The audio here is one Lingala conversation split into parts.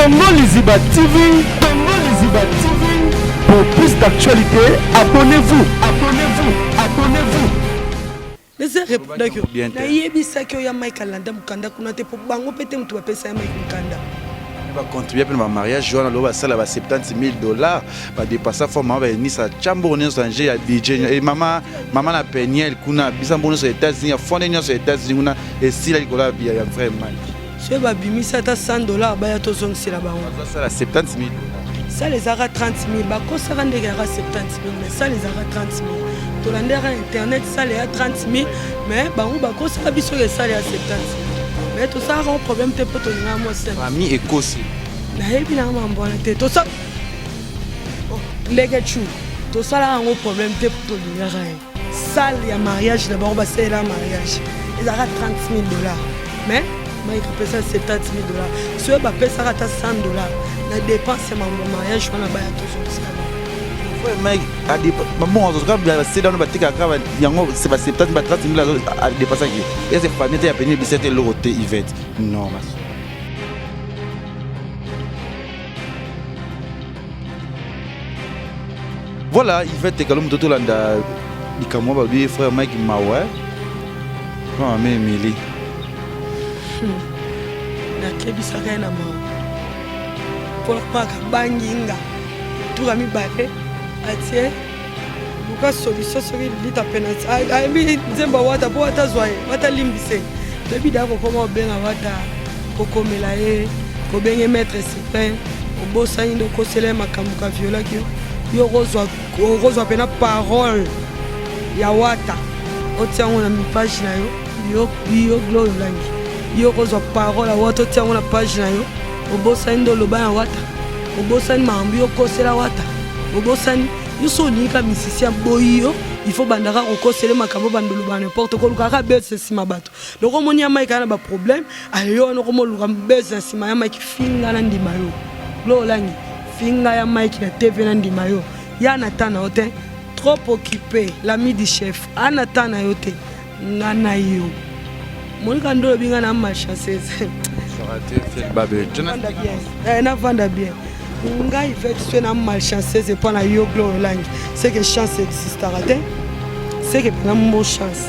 Congo Liziba TV, Congo Liziba TV. Pour plus d'actualités, abonnez-vous, abonnez-vous, abonnez-vous. Eza repondaki yo. Nayebisaki yo ya Mike alanda mukanda kuna te po bango pe te mutu bapesa ya Mike mukanda. Ba contribuer pe na ba mariage wana loba basala ba 70 000 dollars ba depassa fort mama ba enisa chambo nyonso ya ya DJ et mama mama na Peniel kuna bisa mbongo nyonso ya États-Unis ya fonde nyonso ya États-Unis kuna esila likolo ya ya vrai Mike. Soki babimisi ata 100 dollars baya tozongisela bango. Bazosala 70 000 sale ezalaka 30 000 bakosaka ndenge yaka 70 000 mais sale ezalaka 30 000 tolandaka na internet sale ya 30 000 mais bango bakosaka biso ke sale ya 70 000 mais tosalaka ngo problème te mpo tolingaka mwasi famille ekosi nayebi nanga mambo wana te tosa oh, ndenge chu tosalaka yango problème te mpo tolingaka ye salle ya mariage na bango basalela mariage ezalaka 30 000 dollars mais mike apesa 70 000 dollars soki bapesaka ata 100 dollars na dépense ya mambo mariage wana baya tozongisela bango Mike bon azoka baseda wana batekaka yango ba 70 ba 30 000 adepasaki ese famille te ya peni ebisa te eloko te Yvette non Voilà, Yvette Kalombo totolanda likambo balobi frère Mike mawa mama Emily. Hmm. Nakebisaka ye na mawa mpona mpaka bangi nga tura mibale atie luka solution soki lilita penalty ayembi nzembo wata mpo wata azwa ye wata limbise toyebi da kokoma obenga wata kokomela ye kobenge maître supreme obosani nde okosela ye makambo ka violaki yo yo okozwa okozwa mpena parole ya wata otia yango na page na yo yo yo glory olangi yo okozwa parole ya wata otia yango na page na yo obosani nde oloba ya wata obosani makambo yo okosela wata obosani yo so olingi ka musicien boyi yo il faut bandaka kokosele makambo banda oloba n'importe quoi olukaka bese nsima bato loko omoni ya mike aya na baproblème ayo wana okoma oluka bese na nsima ya mike finga na ndima yo lo olangi finga ya mike na tv na ndima yo ya na temps na yo te trop occupé l'ami du chef ana temps na yo te nga na yo monika nde olobi nga na malchanceuse navanda bien ngai ivete soki na malchanceuse epa na yo glo olangi c'est que chance existaka te c'est que mpena mo chance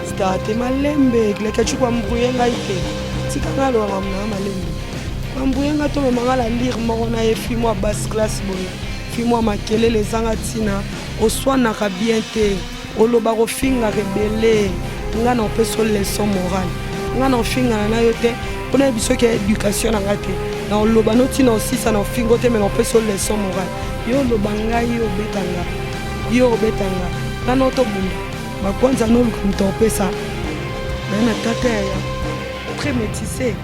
existaka te malembe leke cuku ambrouye ngai te tika ngai aloba makambo nanga malembe bambrouye ngai tomema ngai na lire moko na ye fi mwa basse classe boye fi mwa makelele ezanga ntina oswanaka bien te Olobaka ofingaka ebele nga na opesa yo leçon morale nga na ofingana na yo te mpo nayebi soki ya education na nga te na oloba no ntina osisa na ofingo te me na opesa yo leçon morale yo oloba ngai yo obeta nga yo obeta nga nga na otobunda bakwanza noluka moto opesa naye na tata yaya très métissé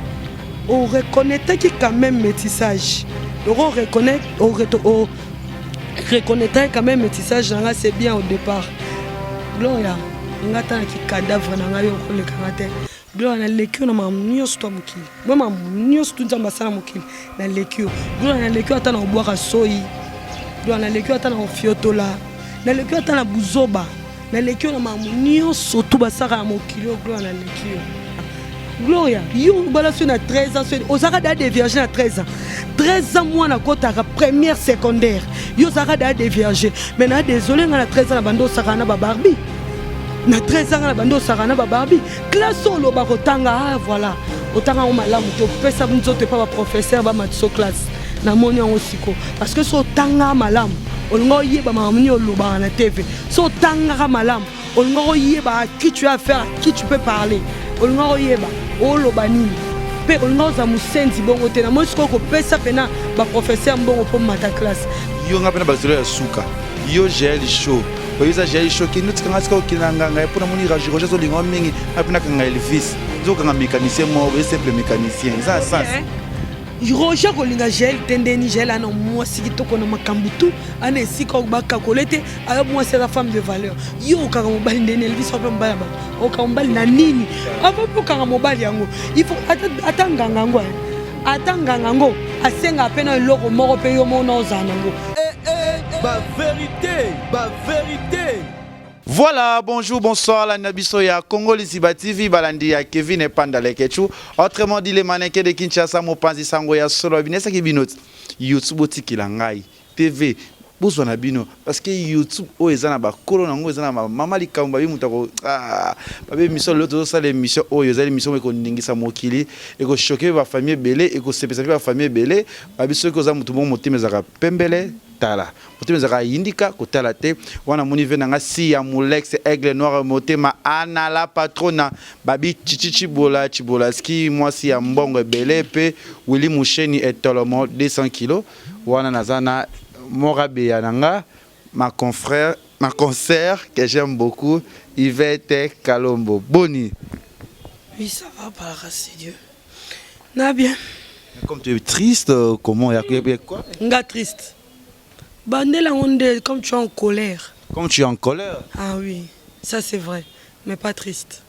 oreconnaitraki quand même métissage loko oreconnaitre reconnaître quand même métissage na nga c'est bien au départ gloria nga ata na kicadavre na ngai yo okoleka nga te gloria naleki yo na makambo nyonso to ya mokili mwa makambo nyonso tu nzambe asala mokili naleki yo gloria naleki yo ata na kobwaka soyi gloria naleki yo ata na kofiotola naleki yo ata na buzoba Naleki yo na makambo nyonso tu basaka na mokili oyo Gloria naleki yo. Gloria, yo obala soki na 13 ans soki ozalaka da dévierge na 13 ans. 13 ans mwana akotaka première secondaire. Yo ozalaka da dévierge. Mais na désolé nga na 13 ans na bando osaka na ba Barbie. Na 13 ans nga na bando osaka na ba Barbie. Classe oloba kotanga ah voilà. Otanga yango malamu te opesa nzoto epa ba professeur ba matiso classe. Namoni yango siko parce que so otanga malamu olinga oyeba makambo nini olobaka na TV. So otangaka malamu olingaka oyeba à qui tu as affaire, à qui tu peux parler. Olingaka oyeba oloba nini mpe olingaka ozala mosenzi bongo te. Namoni sikoyo kopesa mpena baprofesseur mbongo mpo mata classe. Yo nga mpena bazolo ya suka yo jael show oyeza jael show kende otika nga sika okende na nganga mpo namoni roger azolinga yo mingi nga mpe nakanga elvis ozokanga mécanicien moko boye simple mécanicien eza na sens Roger kolinga Jael te ndeni Jael ana mwasi kitoko na makambo tout ana esika bakakole te ayo mwasi aza femme de valeur yo okanga mobali ndeni Elvis mpe mobali ya bato okanga mobali na nini avant mpe okanga mobali yango il faut ata nganga yango eh. ata nganga yango asengaka mpe na eloko moko mpe yo moko na ozala nango eh, eh, ba verite ba verite. Voilà, bonjour, bonsoir, la Nabiso ya Congo Lisiba TV, balandi ya Kevin Epanda Lekechu. Autrement dit, les mannequins de Kinshasa, mopanzi sango ya solo, binesaki bino YouTube otikila ngai TV bozwa na bino parce que YouTube oyo eza na bakolo nango, eza na mama likambo babi moto ako ah, babi émission. Lelo tozosala émission oyo ezali émission oyo ekoningisa mokili, ekochoquer mpe bafamille ebele, ekosepesa mpe bafamille ebele. Babi soki oza motu moko motema ezalaka pembele, tala motema ezalaka yindika kotala te. Wana moni ve nanga si ya Molex Aigle Noir, motema ana la patrona, babi Chichi Chibola Chibolaski, mwasi ya mbongo ebele, mpe Willi Musheni etolomo 200 kilo. Wana naza na Morabeya na nga, ma confrère, ma consoeur que j'aime beaucoup, Yvette Kalombo. Boni? Oui, ça va, par la grâce de Dieu. Na bien. Comme tu es triste, comment, y a quoi? Nga triste. Bandela ngonde comme tu es en colère. Comme tu es en colère. Ah oui, ça c'est vrai, mais pas triste.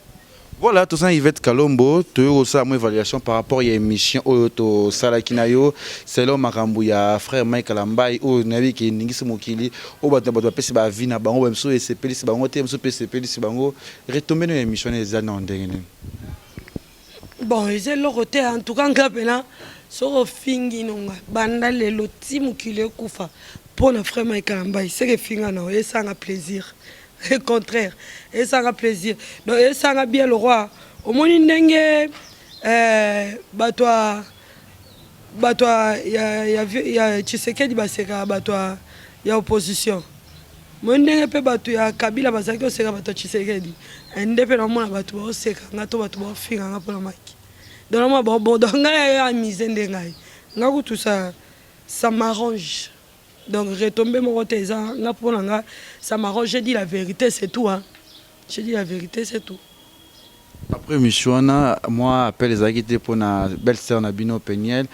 Voilà, tout ça, Yvette Kalombo, tu as aussi une évaluation par rapport à l'émission oyo tosalaki na yo, selon makambo ya frère Mike Kalambayi oyo nayebi ke eningisi mokili, oyo bato na bato bapesi baavis na bango, bamisu esepelisi bango te, misu mpe esepelisi bango. Retombées na émission wana eza na ndenge nini? Bon, eza eloko te. En tout cas, nga mpena soki ofingi nonga banda lelo ti mokili ekufa mpo na frère Mike Kalambayi, seke efinga na oyo esanga plaisir. Au contraire, esanga plaisir. Donc esanga bien le roi. Omoni ndenge bato ya bato ya Tshisekedi basekaka bato ya opposition, moi ndenge mpe bato ya Kabila bazalaki koseka bato ya Tshisekedi, nde mpe namona bato baoseka nga to bato baofinga nga mpona Mike. Donc namona bao, donc ngai ya amise nde ngai nga kutu ça m'arrange. Donc retombée moko te eza nga mpo na nga, ça m'arrange. J'ai dit la vérité, c'est tout, hein. J'ai dit la vérité, c'est tout. Après émission wana, moi appel ezalaki te mpona belle sœur na bino Peniel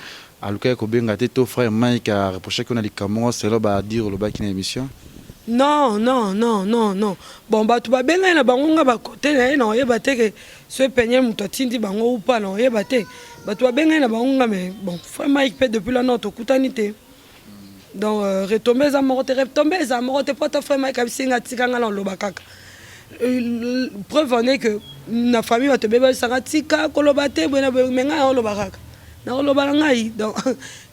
alukaki kobenga te, to frère Mike areprochaki na likambo moko selon badire olobaki na émission? Non, non, non, non, non. Bon, bato babengai na bango nga bakote na ye, na oyeba te ke so Peniel moto atindi bango ou pas, na oyeba te. Bato babengai na bango nga, mais bon, frère Mike mpe depuis là non, tokutani te. Donc retombée eza moko te, retombée eza moko te, po ata frère Mike abisinga atika nga na oloba kaka. Preuve en est que na famille bato ebele bayebisanga tika koloba te boye na boye, mais ngai naoloba kaka, nakoloba na ngai. Donc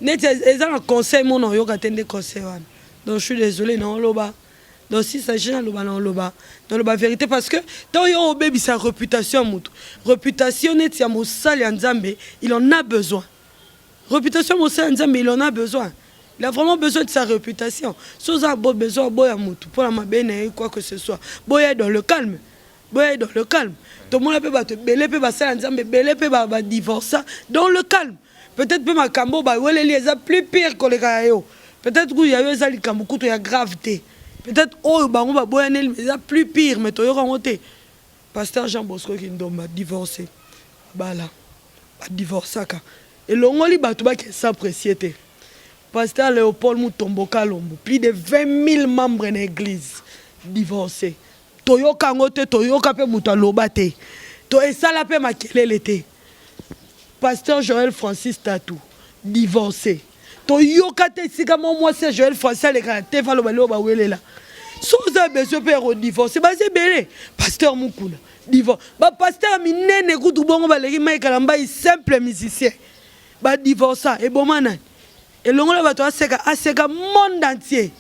neti eza na conseil mo na oyoka te nde conseil wana. Donc je suis désolé, naoloba. Donc si s'agit naloba, naoloba, naloba vérité, parce que ntango yo obebisa réputation ya motu, réputation neti ya mosali ya Nzambe, il en a besoin. Réputation mosali ya Nzambe, il en a besoin, il a vraiment besoin de sa réputation. So oza bo besoin boya motu mpona mabe na ye, quoi que ce soit, boya dans le calme, boya dans le calme. Tomona mpe bato ebele mpe basala Nzambe ebele mpe badivorça dans le calme. Peut-être mpe makambo baweleli eza plus pire koleka ya yo. Peut-être kutu ya yo eza likambo kutu ya grave te. Peut-être oyo bango baboyaneli eza plus pire, mais toyoka yango te. Pasteur Jean Bosco Kindomba divorcé, bala badivorçaka elongoli bato bake s'apprécier te. Pasteur Léopold Mutombo Kalombo, plus de 20 000 membres na église, divorcé, toyoka yango te, toyoka mpe moto aloba te, to esala mpe makelele te. Pasteur Joël Francis Tatu divorcé, toyoka te esika mwa mwasi ya Joël Francis aleka na te aloba lelo bawelela. So oza besoin mpe ya kodivorce, baza ebele. Pasteur Mukuna divorce, bapasteur minene kutu bongo baleki Mike Kalambayi, simple musicien, badivorça. Eboma nani? Elongola bato aseka, aseka monde entier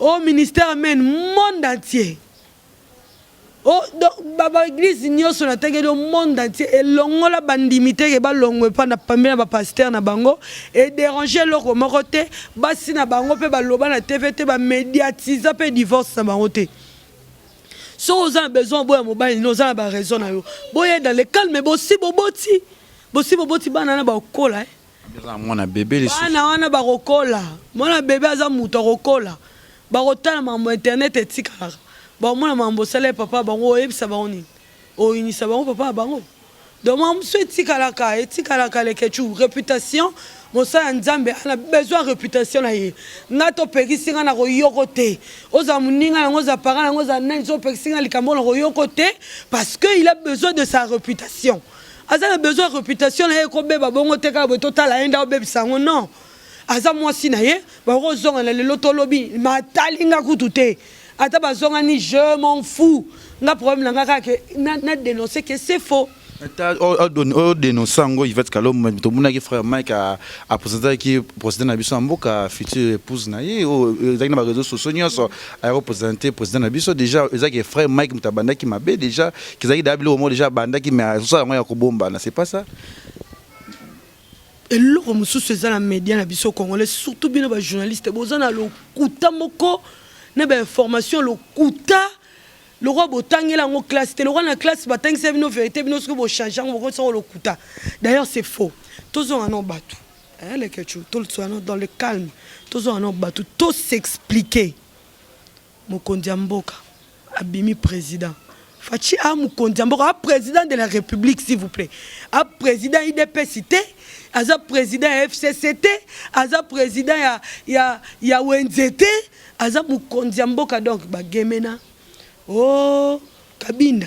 au ministère amen monde entier. Oh, baéglise nyonso natangeli au monde entier, elongola bandimi teke balongwe epa na pambe na bapasteur na bango, edérange eloko moko te. Basi na bango mpe baloba na TV te, bamédiatisa mpe divorce na bango te. Soki oza na besoin boya mobali no, oza na baraison na yo, boya dans le calme. Bosi boboti, bosi boboti bana na bakokola, eh. Mwana bebe lisusu. Bana wana bakokola, mwana bebe aza moto akokola. Bakotala makambo internet etikalaka, bakomona makambo osala ye papa bango, oyebisa bango nini, oyinisa bango papa ya bango. Donc makambo mosusu etikalaka, etikalaka. Lekecu, réputation mosala ya Nzambe ana besoin réputation na ye. Nga topekisi nga na koyoko te, ozala moninga yango, ozala parent yango, ozala nani, so opekisi nga likambo na koyoko te, parce que il a besoin de sa réputation. Aza na besoin ya réputation na ye ekobeba bongo te kaka boye totala ye nde aobebisa yango. Non, aza mwasi na ye, bakozonga na lelo tolobi matali nga kutu te. Ata bazongani, je m'en fous. Nga problème na nga kaka ke na, na dénoncer que c'est faux. Odénonce yango. Yvette Kalombo, tomonaki frère Mike apresentaki président na biso ya mboka, future épouse na ye, oyo ezalaki na baréseaux sociaux nyonso. Aya koprésente président na biso. Déjà ezalaki frère Mike moto abandaki mabe. Déjà kezalaki daa biloko moko déjà abandaki, mais azosala yango ya kobombana, c'est pas ça. Eloko mosusu eza na média na biso congolais, surtout bino bajournaliste, boza na lokuta moko na bainformation lokuta. Lokwa botangela yango classe te, lokwa na classe batangisa bino vérité, bino soki bochange yango, bokotisango lokuta. D'ailleurs c'est faux. Tozonga no bato lekecu, tozonga no dans le calme, tozonga no bato, tos'expliquer. Mokonzi ya mboka abimi président Fatshi, a mokonzi ya mboka, a président de la République, s'il vous plaît. A président UDPS te, aza président ya FCC te, aza président ya wenze te, aza mokonzi ya mboka. Donc bagemena o oh, Kabinda,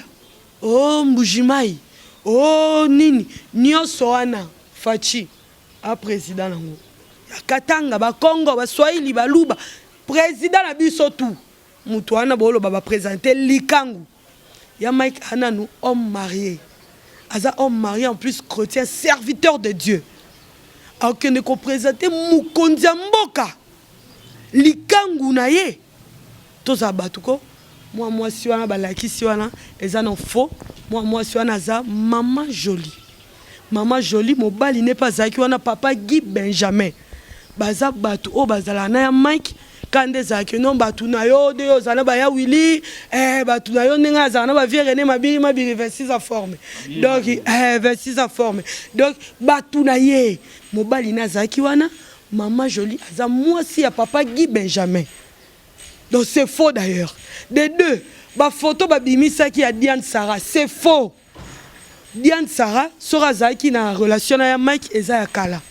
o oh, Mbujimai, o oh, nini nyonso wana, Fatshi a président nango ya Katanga, Bakongo, Baswahili, Baluba, président na biso tout. Moto wana boloba baprésente likangu ya Mike ananu homme marié, aza homme marié, en plus chrétien, serviteur de Dieu. Akende koprésente mokonzi ya mboka likangu na ye? Tozala bato ko. Mwa mwasi wana balakisi wana eza na faux. Mwa mwasi wana aza mama Jolie. Mama Jolie, mobali ne mpe azalaki wana, papa Guy Benjamin. Baza bato oyo bazalaka na ya Mike. Ka nde ezalaki no bato na yo nde yo ozala na baya Wili, bato na yo ndenge azala na bavie René Mabiri Mabiri 26 a forme, donc 26 a forme. Donc bato na ye, mobali ne azalaki wana. Mama Jolie aza mwasi ya papa Guy Benjamin, donc c'est faux. D'ailleurs de deux, bafoto babimisaki ya Diane Sara, c'est faux. Diane Sara, soki azalaki na relation na ya Mike, eza ya kala.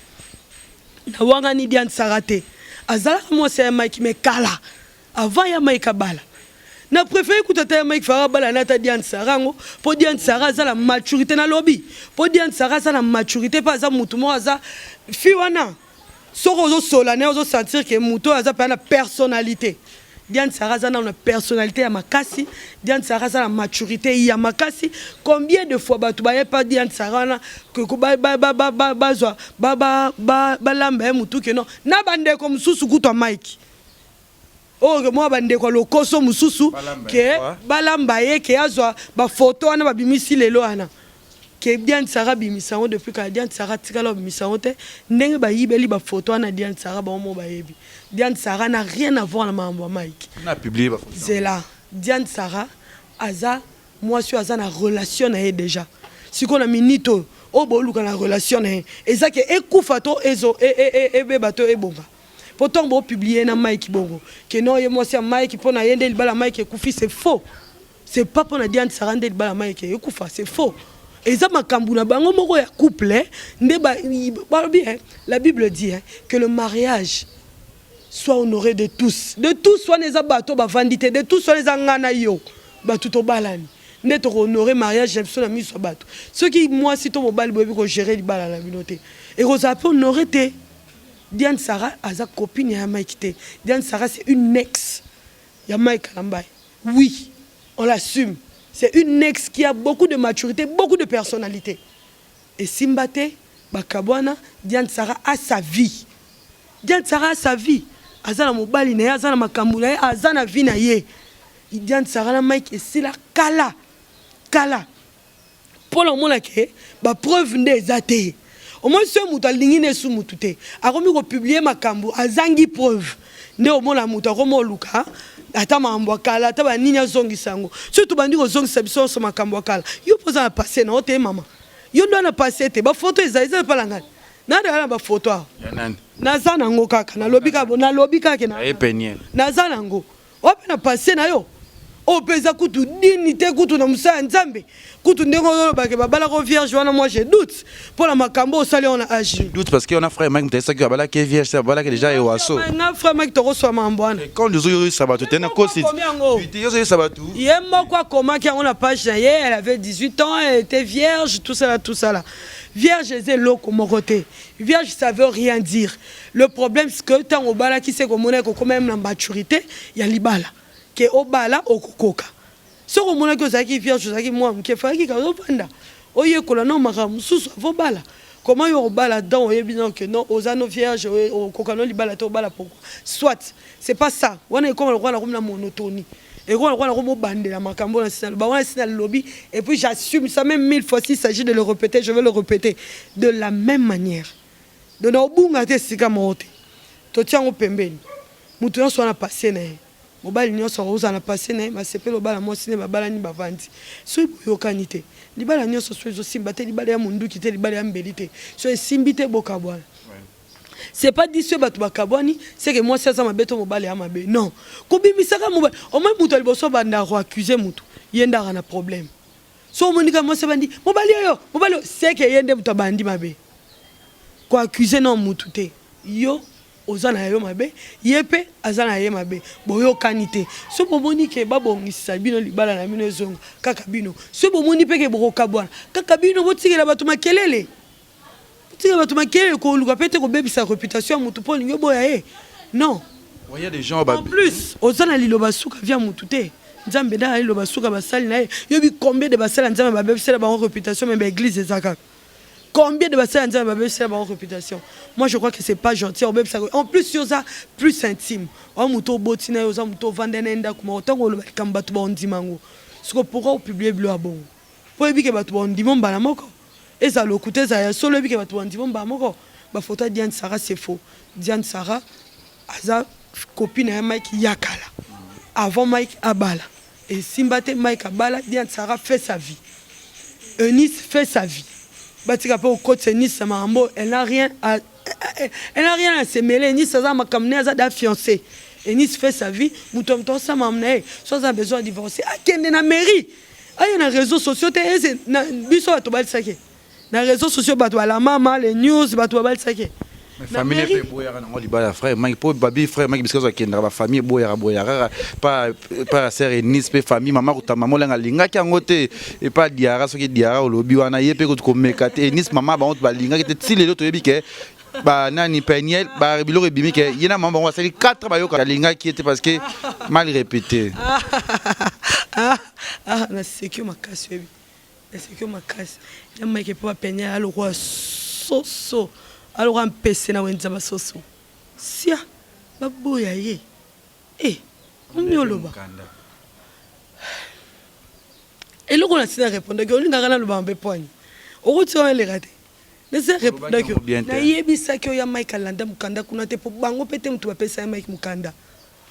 Nawangani Diane Sara te, azalaka mwasi ya Mike, mais kala, avant ya Mike abala. Na préféré kuta ata ya Mike fara abala na ata Diane Sara yango, mpo Diane Sara aza na maturité. Nalobi mpo Diane Sara aza na maturité, mpe aza mutu moko, aza fi wana. Soki ozosola na ye, ozosentir ke motu oyo aza mpenza na personnalité. Diane Sara aza nano na personnalité ya makasi. Diane Sara aza na maturité ya makasi. Combien de fois bato bayepa Diane Sara wana, bazwa balamba ye motu ke non, na bandeko mosusu kutu ya Mike oyo, mwa bandeko ya lokoso mosusu, ke balamba ye, ke azwa bafoto wana babimisi lelo wana, ke Diane Sara abimisa yango depuis kala. Diane Sara tikala babimisa yango te. Ndenge bayibeli bafoto wana Diane Sara, bango mo bayebi. Diane Sara n'a rien à voir na makambo ya Mike. Zela, Diane Sara aza mwasi oyo aza na relation na ye déjà. Sikoyo na minute oyo, oyo boluka na relation na ye eza ke ekufa to ezo ebeba to ebonga, mpo ntango bopublie na Mike bongo ke non, ye mwasi ya Mike, mpo na ye nde libala Mike ekufi, c'est faux. C'est pas mpo na Diane Sara nde libala Mike ekufa, c'est faux. Eza makambo na bango moko ya couple nde balobi. La Bible dit hein, que le mariage soit honoré de tous. De tous wana eza bato bavandi te, de tous wana eza nga na yo, bato tobalani nde tokohonore mariage na biso na miso ya bato. Soki mwasi to mobali boyebi kogérer libala na bino te, ekozala mpe honore te. Diane Sara aza copine ya Mike te. Diane Sara, c'est une ex ya Mike Kalambayi. Oui, on l'assume, c'est une ex qui a beaucoup de maturité, beaucoup de personnalité. Esimba te, bakabwana. Diane Sara a sa vie. Diane Sara a sa vie, aza na mobali na ye, aza na makambo na ye, aza na vie na ye. Diane Sara na Mike esila kala kala. Mpo na omona ke bapreuve nde eza te, omoni soki moto alingi na esu motu te, akomi kopublier makambo azangi preuve. Nde omona moto akomi oluka ata makambo ya kala, ata banini, azongisa yango. Soki tobandi kozongisa biso nyonso makambo ya kala, yo mpo oza na passé na yo te. Mama, yo ndo na passé te. Bafoto eza, eza epala ngai nadala na bafoto awa. Naza nango kaka, nalobi kaka, nalobi kaka, naza nango. Oyo mpe na passé na yo, oyo mpe eza kutu dini te, kutu na mosala ya Nzambe kutu. Ndenge ozolobake babalako vierge wana, moi je doute mpo na makambo osali wana age. Doute parce que on a frère Mike mutayesaki abalaki vierge, abalaki déjà ewaso. Nga frère Mike tokoswa makambo wana. Quand ozoyoyisa bato te na kosi, ozoyisa bato. Ye moko akomaki yango na page na ye: elle avait 18 ans, elle était vierge, tout ça là, tout ça là. Vierge eza eloko moko te, vierge ça veut rien dire. Le problème, c'est que ntango obalaki, se komona ekokoma même na maturité ya libala. Ke obala okokoka. Soki omonaki ozalaki vierge ozalaki mwana moke fallaki kaka ovanda oyekola nao makambo mosusu avant obala. Comment yo okobala dans oyebi nao que non oza no vierge okoka no libala te obala pourquoi? Soit c'est pas ça wana ekoma lokola nakomi na monotonie ekoma lokola nakomi obandela makambo na sina loba wana sina lobi et puis j'assume ça même mille fois s'il s'agit de le repeter je vais le repeter de la même manière donc naobunga te esika moko te totia yango pembeni moto nyonso wana passe na ye Mobali nionso akozala na passe naye masepele obala mwasi naye babalani bavandi soki boyokani te libala nionso soki ezo simba te libala ya munduki te libala ya mbeli te soki esimbi te bokabwana c'est pas dit soki batu bakabwani c'est que mwasi aza mabe to mobali aza mabe non kobimisaka mobali omoni mutu ya liboso abanda ko accuse mutu ye nde azalaka na problème soki omoni kaka mwasi abandi mobali oyo mobali oyo c'est que ye nde mutu abandi mabe ko accuse nao mutu te yo Oza na yo mabe, ye pe aza na ye mabe. Boyokani te. Soki bomoni ke babongisa bino libala na bino ezonga, kaka bino. Soki bomoni pe ke bokokabwana, kaka bino. Botikela batu makelele. Botikela batu makelele, koluka pe te kobebisa reputation ya mutu po olingi oboya ye. Non. Ouais, il y a des gens ba En plus, oza na liloba suka vie ya mutu te. Nzambe nde aza na liloba suka basali na ye. Yo oyebi combien de basali ya Nzambe babebisela bango reputation mais ba eglises eza kaka. Combien de basali ya nzambe babebisela bango reputation? Moi je crois que c'est pas gentil obebisa en plus yo oza plus intime oza mutu oboti na ye oza mutu ovanda na ye ndaku moko tango oloba likambo batu bakondima yango sikoyo pourquoi o publier bilo ya bongo po oyebi ke batu bakondima mbala moko ezala lokuta ezala ya solo oyebi ke batu bakondima mbala moko ba photo ya Diane Sarah c'est faux Diane Sarah aza copine ya Mike ya kala avant Mike abala Esimba te Mike abala Diane Sarah fait sa vie Eunice fait sa vie batika pe kokotisa Eunice na makambo oyo elle n'a rien à elle n'a rien à se mêler Eunice aza na makambo naye aza da fiancée Eunice fait sa vie moto ya moto asala makambo na ye soki aza na besoin ya divorce akende na mairie aya na réseaux sociaux te ese na biso bato balisaki ye Na reseaux sociaux batu ba la mama les news batu babalisaki ye. Mais famille pe eboyaka nango libala frère Mike po babi frère Mike bisika akendaka ba famille eboyaka boyaka kaka pa pa ya sœur Eunice pe famille mama kuta mama olenga alingaki yango te epa diara soki diara olobi wana ye pe kutu komeka te Eunice mama bango balingaki te ti lelo toyebi ke ba nani Peniel ba biloko ebimi ke ye na mama bango basali 4 bayoka alingaki ye te parce que mal répété. Ah ah naseki yo makasi oyebi. Naseki yo makasi ya mike po ba peniel aza lokola soso aza lokola mpese na wenze ya ba soso sia ba boya ye eh omi oloba eloko na tina repondaki olingaka naloba mabe poani okotika wana eleka te nasi repondaki yo nayebisaki yo ya mike alanda mokanda kuna te po bango pe te moto bapesa ya mike mokanda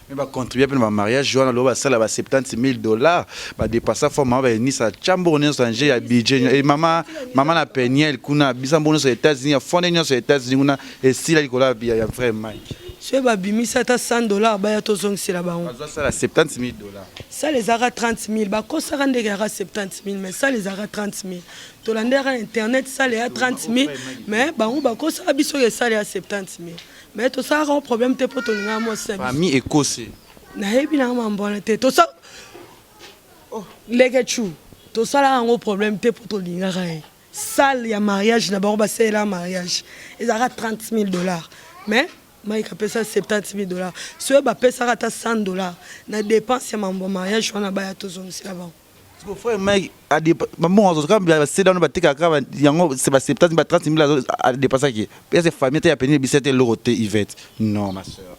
Mais ba contribuer pe na ba mariage wana loba basala ba 70 000 dollars ba depassa fort mama ba Eunice atia mbongo nionso en jeu ya budget et mama mama na Peniel kuna bisa mbongo nionso ya Etats-Unis ya fonde nionso ya Etats-Unis kuna esila likolo ya ya vrai Mike. Soki ba bimisi ata 100 dollars baya tozongisela bango. Bazwa sala 70 000 dollars. Salle ezalaka 30 000 bakosaka ndeke yaka 70 000 mais salle ezalaka 30 000 tolandaka na internet salle ya 30 000 mais bango bakosaka biso ke salle ya 70 000. Mais tosalaka ngo problème te po tolingaka mwasi na biso. Famille ekosi. Nayebi nanga mambo wana te. Tosa oh, Leketchou tosalaka yango problème te po tolingaka ye. Salle ya mariage na bango basalela mariage ezalaka 30 000 dollars mais Mike apesa 70 000 dollars. Soki bapesaka ata 100 dollars na dépense ya mambo ya mariage wana baya tozongisela bango. Siko frère Mike bambongo azo kaka baseda wana batekaka kaka yango se ba 70 ba 30 000 adepasaki ese famille te ya peni ebisa te eloko te Yvette non ma soeur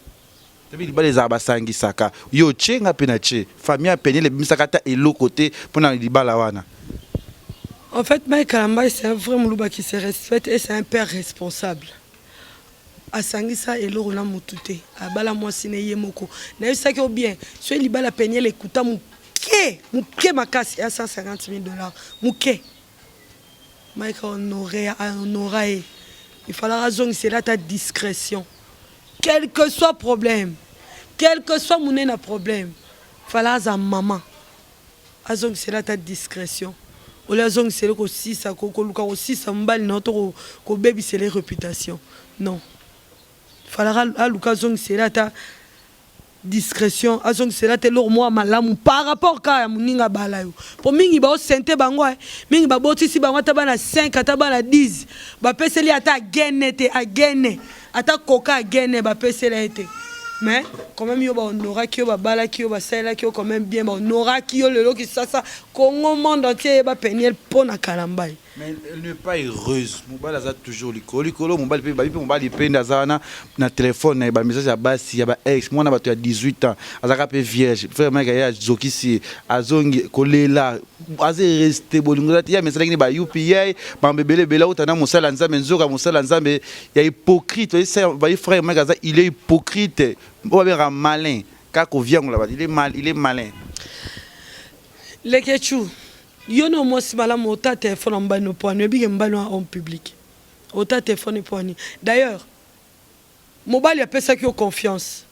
toyebi libala ezalaka basangisaka yo otie nga mpe na tie famille ya peniel ebimisaka ata eloko te mpo na libala wana. En fait, Mike Kalambay, c'est un vrai Moulouba qui se respecte et c'est un père responsable. Asangisa eloko na mutu te abala mwasi ne ye moko nayebisaki yo bien soki libala peniel ekuta muke muke makasi ya 150 000 dollars muke Mike honore honora ye il falaka azongisela ata discretion quel que soit problème quel que soit munene ya problème fallait aza maman Azongisela ata discretion au lieu azongisela kosisa koluka kosisa mobali na yo to kobebisela ye reputation non falaka aluka azongisela ata discretion azongisela ata eloko moko ya malamu par rapport kaka ya moninga abala yo po mingi baosente bango eh. Mingi babotisi bango ata bana 5 ata bana 10 bapeseli ata agene te agene ata koka agene bapesela ye te. Mais quand même yo bahonoraki yo, babalaki yo, basalelaki yo quand même bien, bahonoraki yo. Lelo Kisasa, Congo, monde entier eyeba Peniel mpo na Kalambai. Mais elle n'est pas heureuse. Mobali aza toujours likolo likolo. Mobali mpe babi mpe mobali mpe nde aza wana na telefone na ye, bamessage ya basi ya baex. Mwana bato ya 18 ans azalaka mpe vierge. Frère Mike ye azokisi ye, azongi kolela, aza reste bolingo eza te. Ye amesalaki nde ba upa bambo ebele ebele, auta na mosala ya Nzambe, nzoka mosala ya Nzambe ya hypocrite. Bayi frère Mike aza, il est hypocrite, oyo babengaka malin, kaka koviangola bato. Il est mal, il est malin. Lekechu, yo na mwasi malamu, ota telefone ya mobali no poani, oyebike mobali wana homme public, ota telefone poani. D'ailleurs mobali apesaki yo confiance.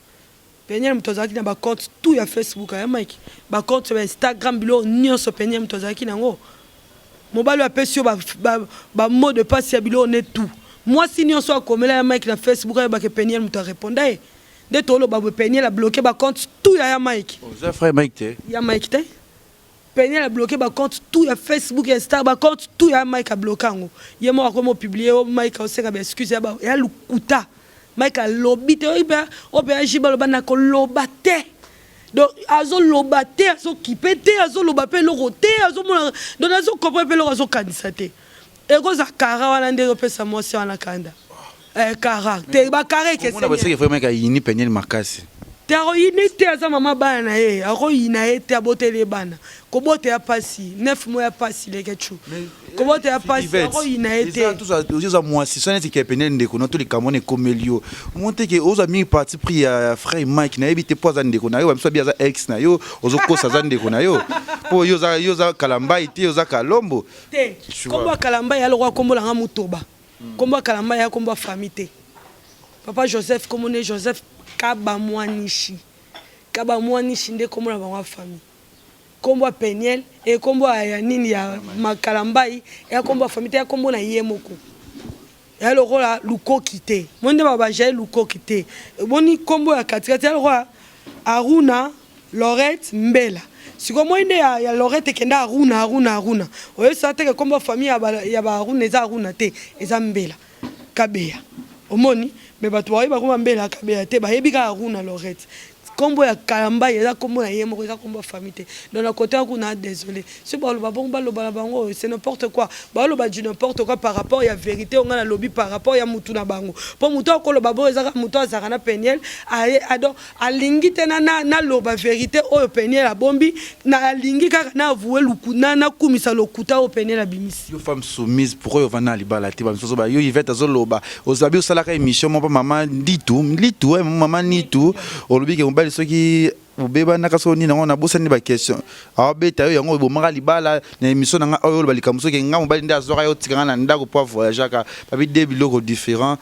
Peniel moto azalaki na bacompte tout ya Facebook ya Mike, bacompte ya Instagram, biloko nyonso Peniel moto azalaki nango. Mobali oyo apesi yo bamot de passe ya biloko ne tout. Mwasi nyonso akomela ya Mike na Facebook ayebaka Peniel moto areponda ye. Nde toloba boye, Peniel abloqué bacompte tout ya Mike. Oza frère Mike te? Ya Mike te. Peniel abloqué bacompte tout ya Facebook, ya Insta, bacompte tout ya Mike abloqué yango. Ye moko akomi opublier o Mike aosenga baexcuse ya lokuta. Mike alobi te, oyo mpe aji baloba na koloba te. Donc azoloba te, azokipe te, azoloba mpe eloko te, azomona, donc azocomprendre mpe eloko azokanisa te. Ekozala kara wana nde ezopesa mwasi wana kanda. Kara te, bakara ekeseni. Baseke frère Mike ayini Peniel makasi. Te, akoyini te, aza mama bana na ye, akoyina ye te, aboteli ye bana. Kobota ya pasi, 9 mois ya pasi, Lekechu, kobota ya pasi, akoyina ye te. Oza mwasi so neti ke Peniel ndeko na to, likambo wana ekomeli yo, omoni te ke ozwa mingi parti pris ya frère Mike? Nayebi te mpo aza ndeko na yo, bamiso abi aza ex na yo, ozokosa aza ndeko na yo mpo yo oza Kalambai te, oza Kalombo. Te, kombo ya Kalambai ya lokwa kombo nanga Mutoba. Kombo ya Kalambai ya kombo ya famille te. Papa Joseph, kombo ne Joseph Kabamwanishi, Kabamwanishi nde kombo na bango ya famille. Kombo ya Peniel e kombo ya nini ya Makalambai ya kombo ya famille te, ya kombo na ye moko, ya lokola Lukoki te. Mo nde bajaye Lukoki te, eboni kombo ya katikati ya lokola Aruna Lorette Mbela. Sikoyo moi nde ya Lorette ekenda Aruna, Aruna, Aruna. Oyebisaka teke kombo ya famille ya baaruna eza Aruna te, eza Mbela Kabeya. Omoni, me bato bayebi kombo Mbela Kabeya te, bayebi kaka Aruna Lorette. Kombo ya Kalambai eza kombo na ye moko, eza kombo ya famille te. Donc na côté kuna, désolé, soki baloba bongo, baloba na bango, c'est n'importe quoi. Baloba du n'importe quoi par rapport ya vérité oyo ngai nalobi par rapport ya mutu na bango. Mpo mutu akoloba bongo ezaka mutu azalaka na Peniel donc alingi te naloba vérité oyo Peniel abombi na, alingi kaka na avoue nakumisa lokuta oyo Peniel abimisi. Yo femme soumise, pourquoi ovanda na libala te? Bamisusu ba yo Yvette azoloba, ozabi osalaka émission moko mama Nditu Litu, mama Nitu, olobi ke mobali soki obebanaka so nini yango, nabosani baquestion, aobeta yo, yango obomaka libala. Na émission na nga oyo oloba likambo soki nga mobali nde azwaka yo, otika nga na ndako po avoyageaka, babi de biloko différent,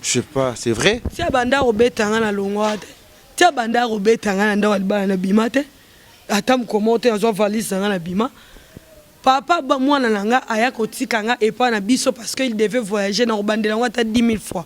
je sais pas, c'est vrai? Tia banda kobeta nga na longwa te, tia banda kobeta nga na ndako ya libala na bima te, ata mokomo te azwa valise na nga na bima. Papa mwana na nga aya kotika nga epai na biso parce que il devait voyager. Na kobandela yango ata 10 000 fois,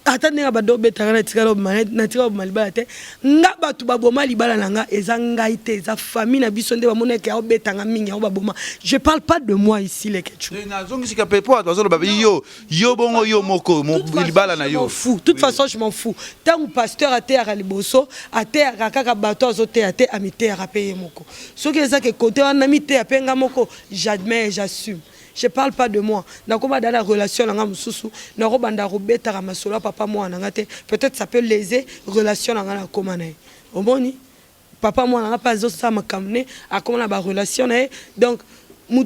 ata ndenge bando obetaka, natikala oboma libala te. Nga bato baboma libala na nga eza ngai te, eza famille na biso nde bamonaki aobetanga mingi, yango baboma. Je parle pas de moi ici, Lekechu. Nazongisika mpe po bato bazoloba yo, yo bongo, yo moko libala na yo. Fou, toute façon je m'en fous. Ntango pasteur ateyaka liboso, ateyaka kaka bato, azoteya te, amiteyaka mpe ye moko. Soki ezaka kote wana miteya mpe nga moko, j'admets et j'assume. Je parle pas de moi. Nakoma da na relation na nga mosusu, nakobanda kobetaka masolo ya papa mwana na nga te. Peut-être ça peut léser relation na nga na koma na ye. Omoni, papa mwana nga mpe azosala makambo ne, akoma na barelation na ye. Donc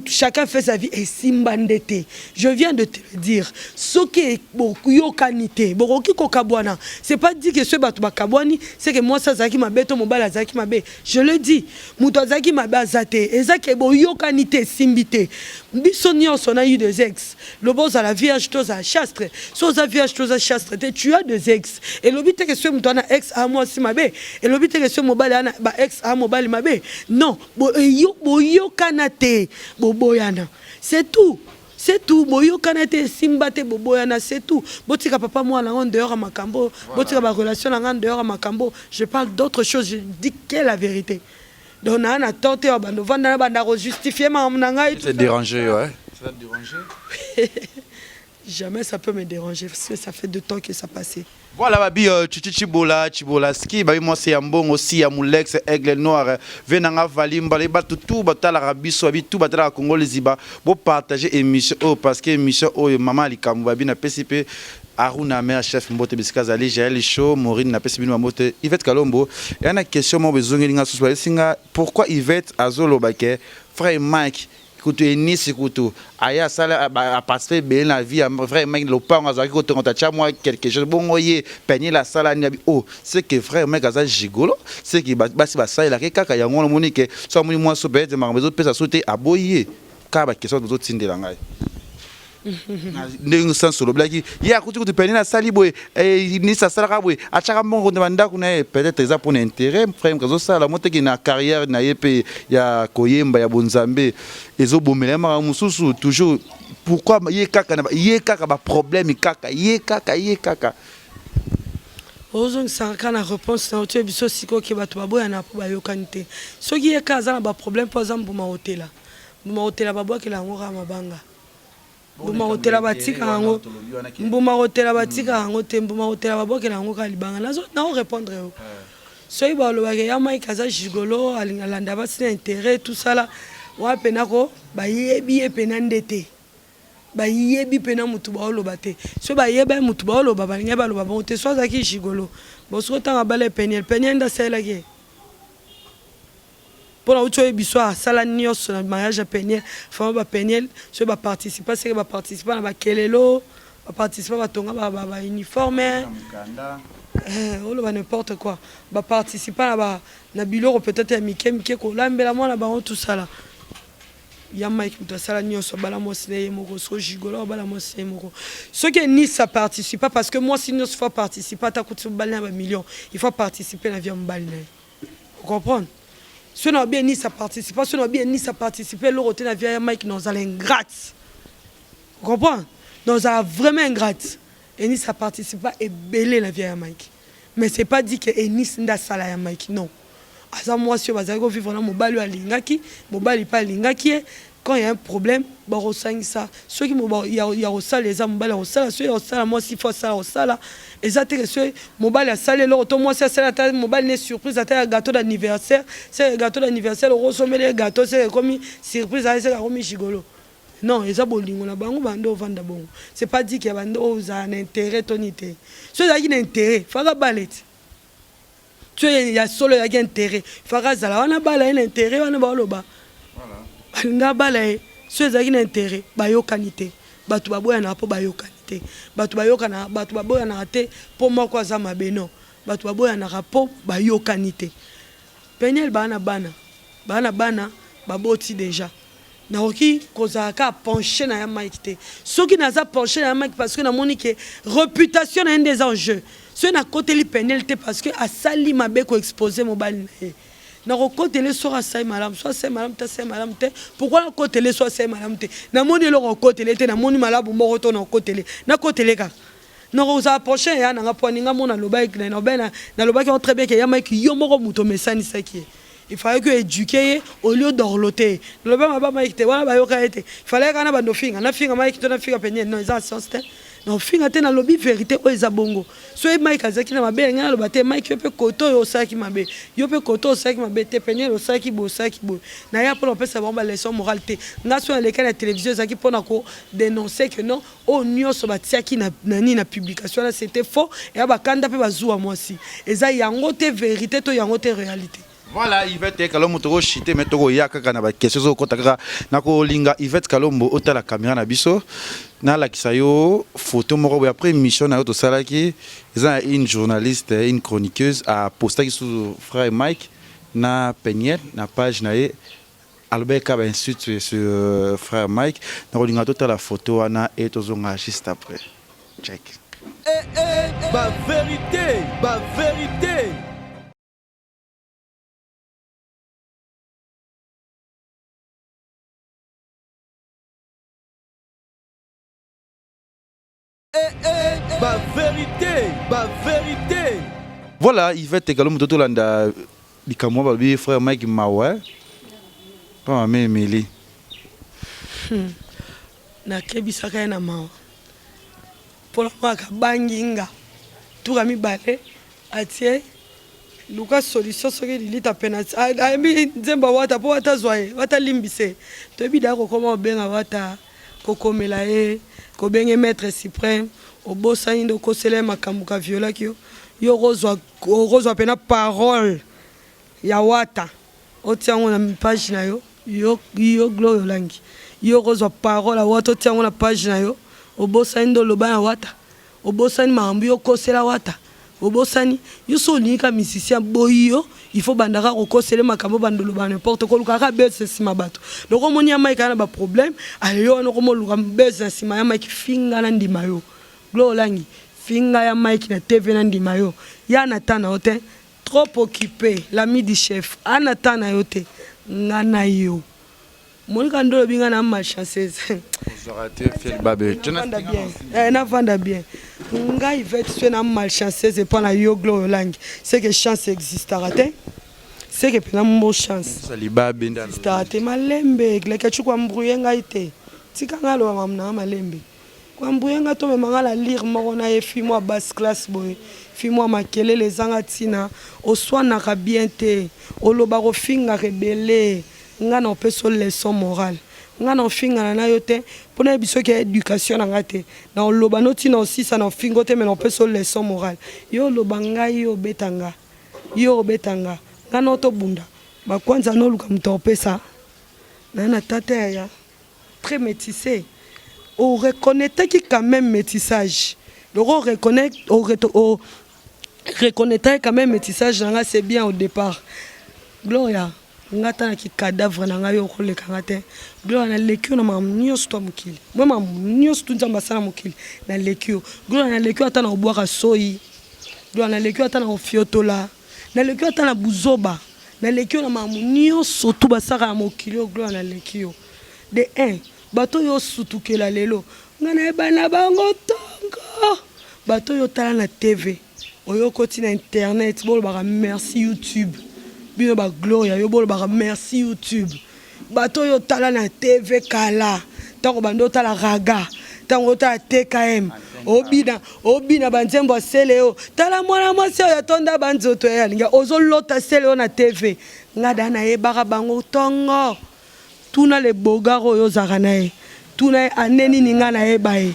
chacun fait sa vie. Esimba nde te, je viens de te le dire. Soki boyokani te, bokoki kokabwana. C'est pas dit que soki bato bakabwani, c'est que mwasi azalaki mabe to mobali azalaki mabe. Je le dis, moto azalaki mabe aza te, eza ke boyokani te, esimbi te. Biso nyonso na eu des ex. Loba ozala vierge to ozala chaste, so oza vierge to oza chaste te, tu as des ex. Elobi te ke soki moto ana ex a mwasi mabe, elobi te ke soki mobali ana ba ex a mobali mabe. Non, boyokana te, boboyana, c'est tout, c'est tout. Boyokana te, esimba te, boboyana, c'est tout. Botika papa mwana yango dehors ya makambo, botika barelation na nga dehors ya makambo. Je parle d'autre chose, je dis que la vérité. Donc naa na tort te ya bando vanda na banda kojustifie makambo na ngai. C'est dérangé, ouais, ça déranger. Jamais ça peut me déranger parce que ça fait de temps que ça passait. Voilà babi euh, Chichi Chibola Chibola ski babi mwasi ya mbongo si ya Mulex Aigle Noir ve nanga Valimba le batu tout batalaka biso babi tout batalaka Congo liziba bo partager émission oyo parce que émission oyo mama likambo babi na pesi pe Aruna mère chef mbote bisika azali Jaël Show Maureen na pesi bino ba mbote Yvette Kalombo ya na question moko bezongeli nga susu bayesi nga pourquoi Yvette azoloba ke frère Mike Kutu Eunice kutu aye asala a participer ebele na vie ya frère Mike lopango azalaki kotonga to atia mwa quelque chose bongo ye Penielle asala nini abi oh c'est que frère Mike aza gigolo c'est que basi basalelaka ye kaka yango wana omoni ke soki amoni mwasi oyo peut-être makambo ezopesa so te aboyi ye kaka ba question bozotindela ngai ndenge sans olobelaki ye akuti kutu Penielle asali boye eh, Eunice asalaka boye atiaka mbongo na bandako na ye peut-être eza mpona intérêt frère Mike azosala moteki na carrière na ye mpe ya koyemba ya bonzambe ezobomela ye makambo mosusu toujours pourquoi ye kaka na ye kaka ba problème kaka ye kaka ye kaka ozongisaka kaka na réponse na otie biso sikoyo ke bato baboyana mpo bayokani te soki ye kaka aza na baproblème mpo aza mbuma kotela mbuma kotela babwakela yango kaka mabanga Mbuma kotela batika yango mbuma kotela batika yango te mbuma kotela babwakela yango kaka libanga nazo nao répondre yo soki balobaka ya Mike aza gigolo alinga alanda basi na intérêt tout ça là wana pena ko bayebi ye pena nde te bayebi pena mutu baoloba te soki bayeba ye mutu baoloba balingai baloba bongo te so azalaki gigolo bon soki otanga bala peniel peniel nde asalelaki ye Pona wuti oyebi biso asala nioso na mariage ya peniel vraiment ba peniel soki ba participa seke ba participa na ba kelelo ba participa ba tonga ba ba uniforme eh, oloba n'importe quoi ba participa na ba na biloko peut-être ya mike mike kolambela mwana bango tout ça là ya Mike moto asala nioso abala mwasi na ye moko so gigolo abala mwasi na ye moko soki Enisa participa parce que mwasi nioso faut participa ata kuti mobali na ba millions il faut participer na vie ya mobali na ye O comprendre? Soki na bien Nice a participa, soki na bien Nice a participer eloko te na vie ya Mike na ozala ingrate. O comprendre? Na ozala vraiment ingrate. Eunice a participa ebele na vie ya Mike. Mais c'est pas dit que Eunice nde asala ya Mike non. Aza mwasi oyo bazalaki ko vivre na mobali oyo alingaki, mobali pe alingaki ye. Quand il ya un problème bakosangisa soki ya kosala eza mobali akosala soki ya kosala mwasi faut asala kosala eza te ke soki mobali asali eloko to mwasi asali ata mobali ne surprise ata ya gâteau d'anniversaire seke gâteau d'anniversaire okosomela ye gâteau seke ekomi surprise aye seke akomi gigolo non eza bolingo na bango bande ovanda bongo c'est pas dit ke bande ozala na intérêt to nini te soki ezalaki na intérêt faka baleti Soki ya solo ezalaki interet faka azala wana abala ye na interet wana baoloba balinga abala ye soki ezalaki na interet bayokani te bato baboyanaka mpo bayokani te bato bayokana bato baboyanaka te mpo moko aza mabe non bato baboyanaka mpo bayokani te Peniel baa na bana baa na bana baboti deja Nakoki kozala kaka penche na ya Mike te. Soki naza penche na ya Mike parce que namoni que reputation na ye nde eza en jeu. Soki nakoteli Penielle te parce que asali mabe ko exposer mobali na ye. Nakokotela ye soki asali malamu, soki asali malamu te, asali malamu te. Pourquoi nakotela ye soki asali malamu te? Namoni eloko ya kokotela ye te, namoni malamu moko te oyo nakokotela ye. Nakotela ye kaka? Nakozala prochain ya na nga po aninga mona alobaki nalobaki yango très bien que ya Mike yo moko mutu omesanisaki ye. Il fallait que eduquer ye au lieu dorloter ye. Nalobi mabe Mike te, wana bayoka ye te. Il fallait kaka na bando finga, na finga Mike to na finga Penielle. Non, eza science te. Na finga te, nalobi verite oyo eza bongo. Soki Mike azalaki na mabe, ngai naloba te Mike yo pe kote oyo osalaki mabe. Yo pe kote oyo osalaki mabe te, Penielle osalaki boye, osalaki boye. Naya pona kopesa bango ba leçon morale te. Ngai soki nalekaki na television ezalaki pona ko denoncer que non, oyo nionso batiaki na nini na publication wana c'etait faux, eya ba kanda pe ba zuwa mwasi. Eza yango te verite to yango te realite. Voilà Yvette Kalombo toko chute mais toko ya kaka na ba questions ozo kota kaka na kolinga Yvette Kalombo otala camera na biso nalakisa yo photo moko boye après mission na yo tosalaki eza na une journaliste une chroniqueuse a postaki sous frère Mike na Peniel na page na ye alobaki kaka ba insultes sur frère Mike nakolinga totala photo wana et tozonga juste après check. Eh eh ba verite ba verite. Eh eh ba verite ba verite. Voilà Yvette Kalombo totolanda likambo balobi frère Mike mawa pa mama Emily. Nakebisaka ye na mawa. Mpo namonaka abangi nga. Tour ya mibale atie luka solution soki lilita penalty ayembi nzembo ya wata mpo wata azwa ye wata alimbisa ye toyebi deja kokoma kobenga wata kokomela ye kobenge maître suprême obosani nde okosela ye makambo ka violaki yo yo okozwa okozwa mpena parole ya wata Otia yango na page na yo yo yo gloria olangi yo okozwa parole ya wata otia yango na page na yo obosani nde oloba na wata obosani makambo yo okosela wata obosani yo soki olingi kaka musicien aboyi yo il faut banda kaka kokosela ye makambo obanda oloba n'importe quoi olukaka kaka buzz na sima bato lokola omoni ya Mike aza na ba problème ale yo wana okoma oluka buzz na sima ya Mike finga na ndima yo gloria olangi finga ya Mike na TV na ndima yo ya na temps na yo te Trop occupe l'ami du chef ana temps na yo te nga na yo omoni kaka nde olobi nga na malchanceuse Ozwaka te fiel babe. Navanda bien eh, navanda bien nga Yvette soki na malchanceuse epa na yo Gloria Olangi c'est que chance existaka te c'est que pena mot chance Ozali libabe nde existaka te malembe leketchou ko embrouiller ngai te tika ngai aloba makambo na nga malembe Ko embrouiller nga to mema nga na lire moko na ye fille moko ya basse classe boye fille moko ya makelele ezanga tina oswanaka bien te olobaka ofingaka ebele nga na opesa yo leçon morale nga na ofingana na yo te po na yebisa yo ke education na nga te na oloba no ti na osisa na ofinga yo te mais na opesa yo leçon morale yo oloba ngai yo obeta nga yo obeta nga nga na yo tobunda ba kwanza na oluka moto akopesa na na tata yaya Très metisse o reconnaitaki quand meme metissage loko o reconnait o reconnaitaki quand meme metissage na nga c'est bien au départ Gloria nga ata na ki cadavre na nga yo okoleka nga te Gloria naleki yo na makambo nyonso to ya mokili mwa makambo nyonso tu Nzambe asala mokili naleki yo Gloria naleki yo ata na kobwaka soyi Gloria naleki yo ata na kofiotola naleki yo ata na buzoba naleki yo na makambo nyonso tu basaka na mokili oyo Gloria naleki yo De un, bato oyo osutukela lelo, nga nayeba na bango tongo. Bato oyo otala na TV, oyo okoti na internet, bolobaka merci YouTube. Bino ba Gloria yo bolobaka merci YouTube. Bato oyo otala na TV kala, tango bando otala Raga, tango otala TKM, obina, obina ba nzembo ya sele yo. Tala mwana mwasi oyo atonda ba nzoto ya alinga, ozolota sele yo na TV. Nga da nayebaka bango tongo. Tuna le beaugard oyo ozalaka na ye, tuna ye annee nini nga nayeba ye.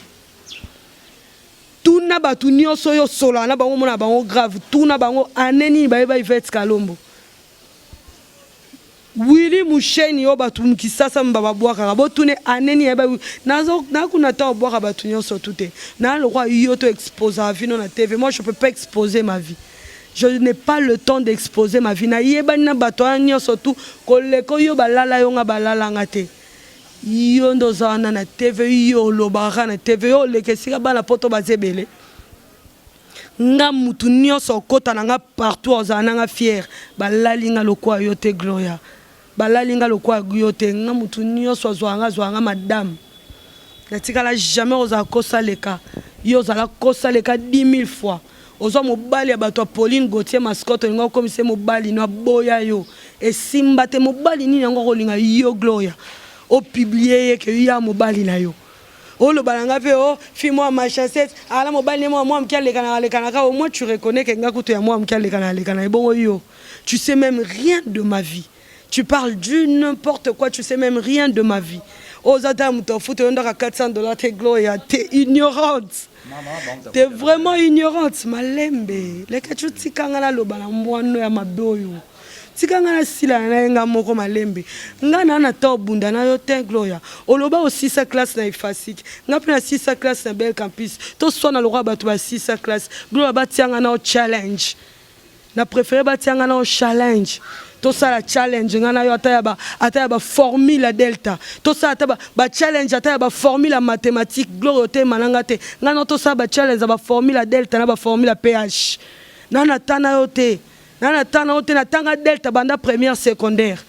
Tuna batu nioso oyo osololaka na bango omonaka bango grave, tuna bango annee nini bayeba Yvette Kalombo. Willy Musheni oyo batu kisasa mba babwakaka, botuna ye annee nini ayeba Nazo na kuna temps obwaka batu nioso tout te. Na lokola yo to exposaka vie no na TV, moi je peux pas exposer ma vie. Je n'ai pas le temps d'exposer ma vie. Nayebani na bato wana nyonso tout koleka oyo balala yo nga balala nga te. Yo nde oza wana na TV yo olobaka na TV yo oleka esika bana poto baza ebele. Nga mutu nyonso okota na nga partout ozala na nga fier. Balali nga lokola yo te Gloria. Balali nga lokola yo te. Nga mutu nyonso azwaka nga azwaka nga madame. Natikala jamais kozala kosa leka. Yo ozala kosa leka 10000 fois. Ozwa mobali ya bato ya Pauline Gauthier mascotte olinga okomisa ye mobali no aboya yo. Esimba te mobali nini yango akolinga yo Gloria. O publier ye que ya mobali na yo. Oloba na nga pe oh fille mwa malchanceuse ala mobali ne mwa mwa moke alekanaka alekanaka au moins tu reconnais que nga kutu ya mwa moke alekanaka alekanaka ebongo yo. Tu sais meme rien de ma vie. Tu parles du n'importe quoi, tu sais même rien de ma vie. Oza ta moto afuta yo ndaka 400 dollars te Gloria, t'es ignorante. T'es vraiment ignorante, malembe. Leka tu tika nga naloba na mbwano ya mabe oyo. Tika nga nasilana na ye nga moko malembe. Nga na na ta obunda na yo te Gloria. Oloba osisa classe na Ifasic. Nga pe nasisa classe na Bel Campus. Toswana lokola bato basisa classe. Gloria batia nga na challenge. Na prefere batia nga nao challenge tosala challenge nga na yo ata ya ba ata ya ba formule ya delta tosala ata ba, ba challenge ata ya ba formule ya mathematique gloria otema na nga te nga nao tosala ba challenge ya ba formule ya delta na ba formule ya ph na na ta na yo te na na ta na yo te natanga delta banda première secondaire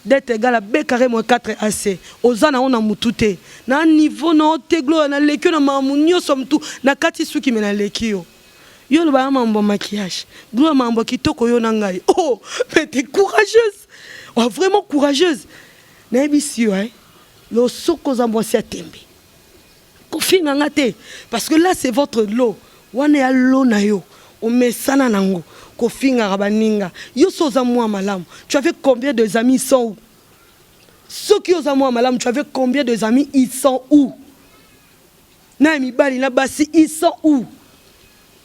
delta egale à b carré moins 4 ac oza na yo na mutu te na niveau na yo te gloria naleki yo na makambo nyonso ya mutu nakati suki me naleki yo Yo oloba na mambo ya maquillage. Gloire mambo ya kitoko yo na ngai. Oh, mais t'es courageuse. Oh, vraiment courageuse. Nayebisi yo hein. Losoko oza mwasi ya tembe. Kofinga nga te parce que là c'est votre lot wana ya lot na yo omesana nango kofingaka baninga yo so oza mwa malamu tu avais combien de amis ils sont où soki oza mwa malamu tu avais combien de amis ils sont où na ya mibali na basi ils sont où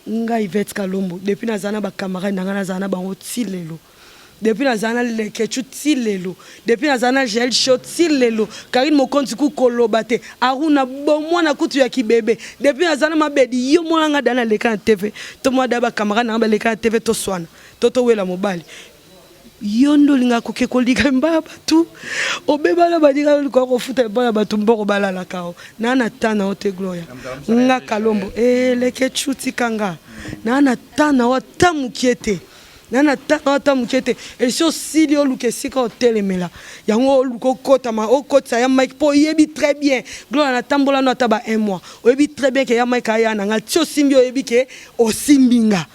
Ngai Yvette Kalombo depuis nazala na ba camarades na ngai nazala na bango ti lelo depuis nazala na Leketchou ti lelo depuis nazala na Jael Show ti lelo Carine Mokonzi ku koloba te Aruna bomwana kutu ya kibebe depuis nazala na Mabedi yo mona nga da naleka na TV to mona da ba camarades na nga baleka na TV toswana to towela mobali Yo nde olingaka koke kolika epai ya batu obeba na baninga oluka kofuta epai ya batu mbongo balalaka yo naa na temps na yo te gloria nga kalombo eh leketchou tika nga naa na temps na yo ata mukie te naa na temps na yo ata mukie te esi osili oluka esika otelemela yango oluka okota ma okotisa ya Mike po oyebi très bien gloria na tambola no ata ba un mois oyebi très bien ke ya Mike aya na nga ti osimbi oyebi ke osimbi nga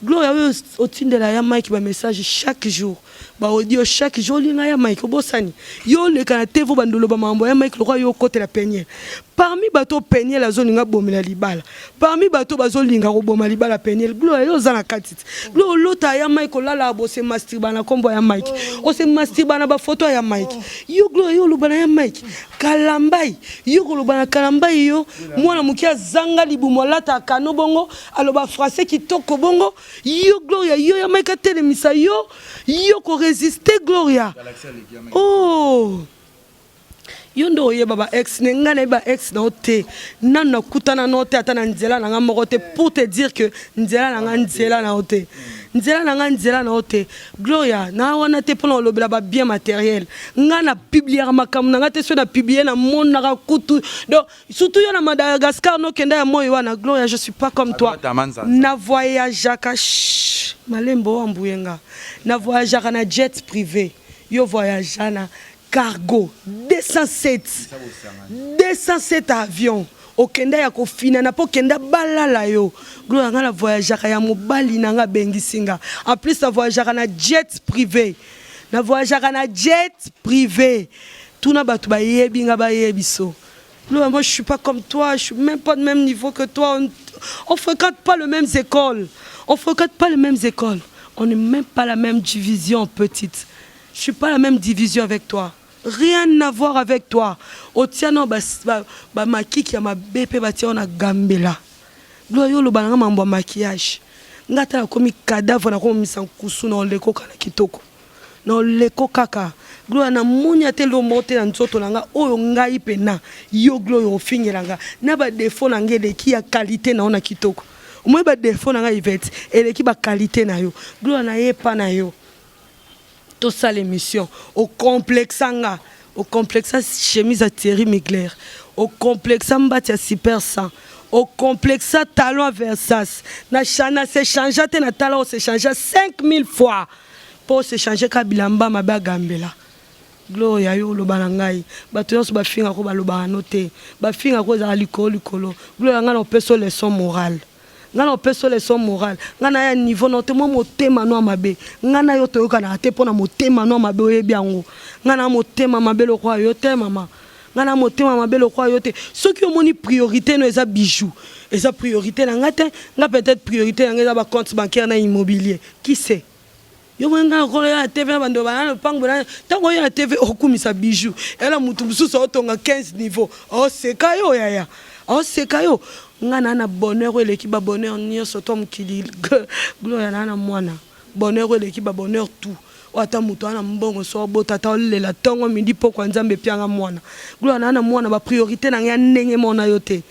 Gloria oyo otindela ya Mike ba message chaque jour ba audio chaque jour olinga ya Mike obosani yo oleka na TV obanda oloba makambo ya Mike lokola yo okotela Peniel parmi bato oyo Peniel azolinga abomela libala parmi bato oyo bazolinga koboma libala Peniel Gloria yo oza na kati te Gloria olota ya Mike olala bose masturba na kombo ya Mike ose masturba na ba photo ya Mike yo Gloria yo oloba na ya Mike Kalambayi yo koloba na Kalambayi yo mwana moke azanga libumu alata kano bongo Aloba français kitoko bongo yo Gloria yo ya Mike atelemisa yo yo ko resister Gloria oh yo nde oyeba ba ex ne ngai nayebi ba ex na yo te nanu nakutana na yo te ata na nzela na ngai moko te pour te dire que nzela na ngai nzela na yo te nzela na ngai nzela na yo te Gloria na wana te mpona kolobela ba bien matériel ngai na publiaka makambo na ngai te soki na publie namonaka kutu donc Surtout yo na Madagascar no kenda ya moyi wana Gloria je suis pas comme toi. Na voyageaka shh malembe o embrouiller nga. Na voyageaka na jet privé yo voyagea na cargo 207 207 avion okenda ya kofinana po okenda balala yo Gloria nga na voyageaka ya mobali na nga abengisi nga en plus na voyageaka na jet privé na voyageaka na jet privé tuna batu bayebi nga bayebiso Loba moi je suis pas comme toi, je suis même pas de même niveau que toi, on, on fréquente pas les mêmes écoles, on fréquente pas les mêmes écoles, on n'est même pas la même division petite. Je suis pas la même division avec toi. Rien à voir avec toi. Otia no ba ba, ba makiki ya mabe pe batia na gambela. Gloire yo loba na mambo ya maquillage. Nga ata nakomi cadavre nakomisa nkusu na oleko kana kitoko. Na oleko kaka Gloria na moni ata eloko moko te na nzoto na nga oyo ngai pena yo Gloria ofingela nga na ba defaut na nga eleki ya qualite na yo na kitoko omoni ba defaut na nga Yvette eleki ba qualite na yo Gloria na ye epa na yo tosala emission o complexa nga o complexa chemise ya Thierry Mugler o complexa mbati ya super 100 o complexa talon ya Versace na na se changea te na tala o se changea 5000 fois Po se changer ka bilamba mabe agambela Gloria yo oloba na ngai batu nionso ba finga ko balobaka no te ba finga ko ezalaka likolo likolo Gloria ngai na kopesa yo leçon morale ngai na kopesa yo leçon morale ngai na ya niveau na yo te mwa motema no ya mabe ngai na yo toyokanaka te pona motema no ya mabe oyebi yango ngai na motema mabe lokola yo te mama ngai na motema mabe lokola yo te soki omoni priorite no eza bijou eza priorite na ngai te ngai peut-être priorite na ngai eza ba compte bancaire na immobilier qui sait Yo moni nga lokola oya na TV na bando bana lopango na tango oya na TV okumisa bijou ela mutu mususu otonga 15 niveau oseka yo yaya oseka yo nga na na bonheur oyo eleki ba bonheur nioso to mokili gloria na na mwana bonheur oyo eleki ba bonheur tout oyo ata mutu ana mbongo so obota ata olela tongo midi pokwa nzambe epianga mwana gloria na na mwana ba priorite na nga ndenge mona yo te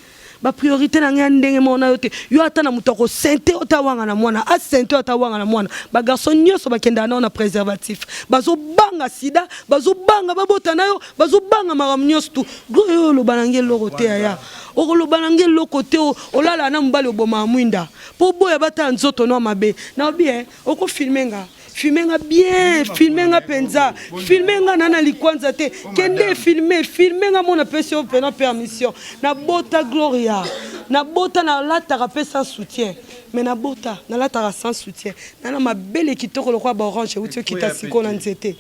Ba priorite na ngai ya ndenge moko na yo te. Yo ata na moto ako sente yo ata wanga na mwana, a sente yo ata wanga na mwana. Ba garçon nioso bakendaka nao na preservatif. Bazo banga sida, bazo banga babota na yo, bazo banga makambo nioso tout. Gloria yo oloba na ngai eloko te yaya. Okoloba na ngai eloko te, olalaka na mobali obomaka mwinda. Po oboya batala nzoto nao mabe. Nalobi eh, oko filmer nga? Filme nga bien, filme nga penza, filme nga na na likwanza te. Kende filme, filme nga mona pesi yo pena permission. Na bota Gloria, na bota na lataka pe sans soutien. Mais na bota, na lataka sans soutien. Na na mabele kitoko lokola ba orange euti okita siko na nzete.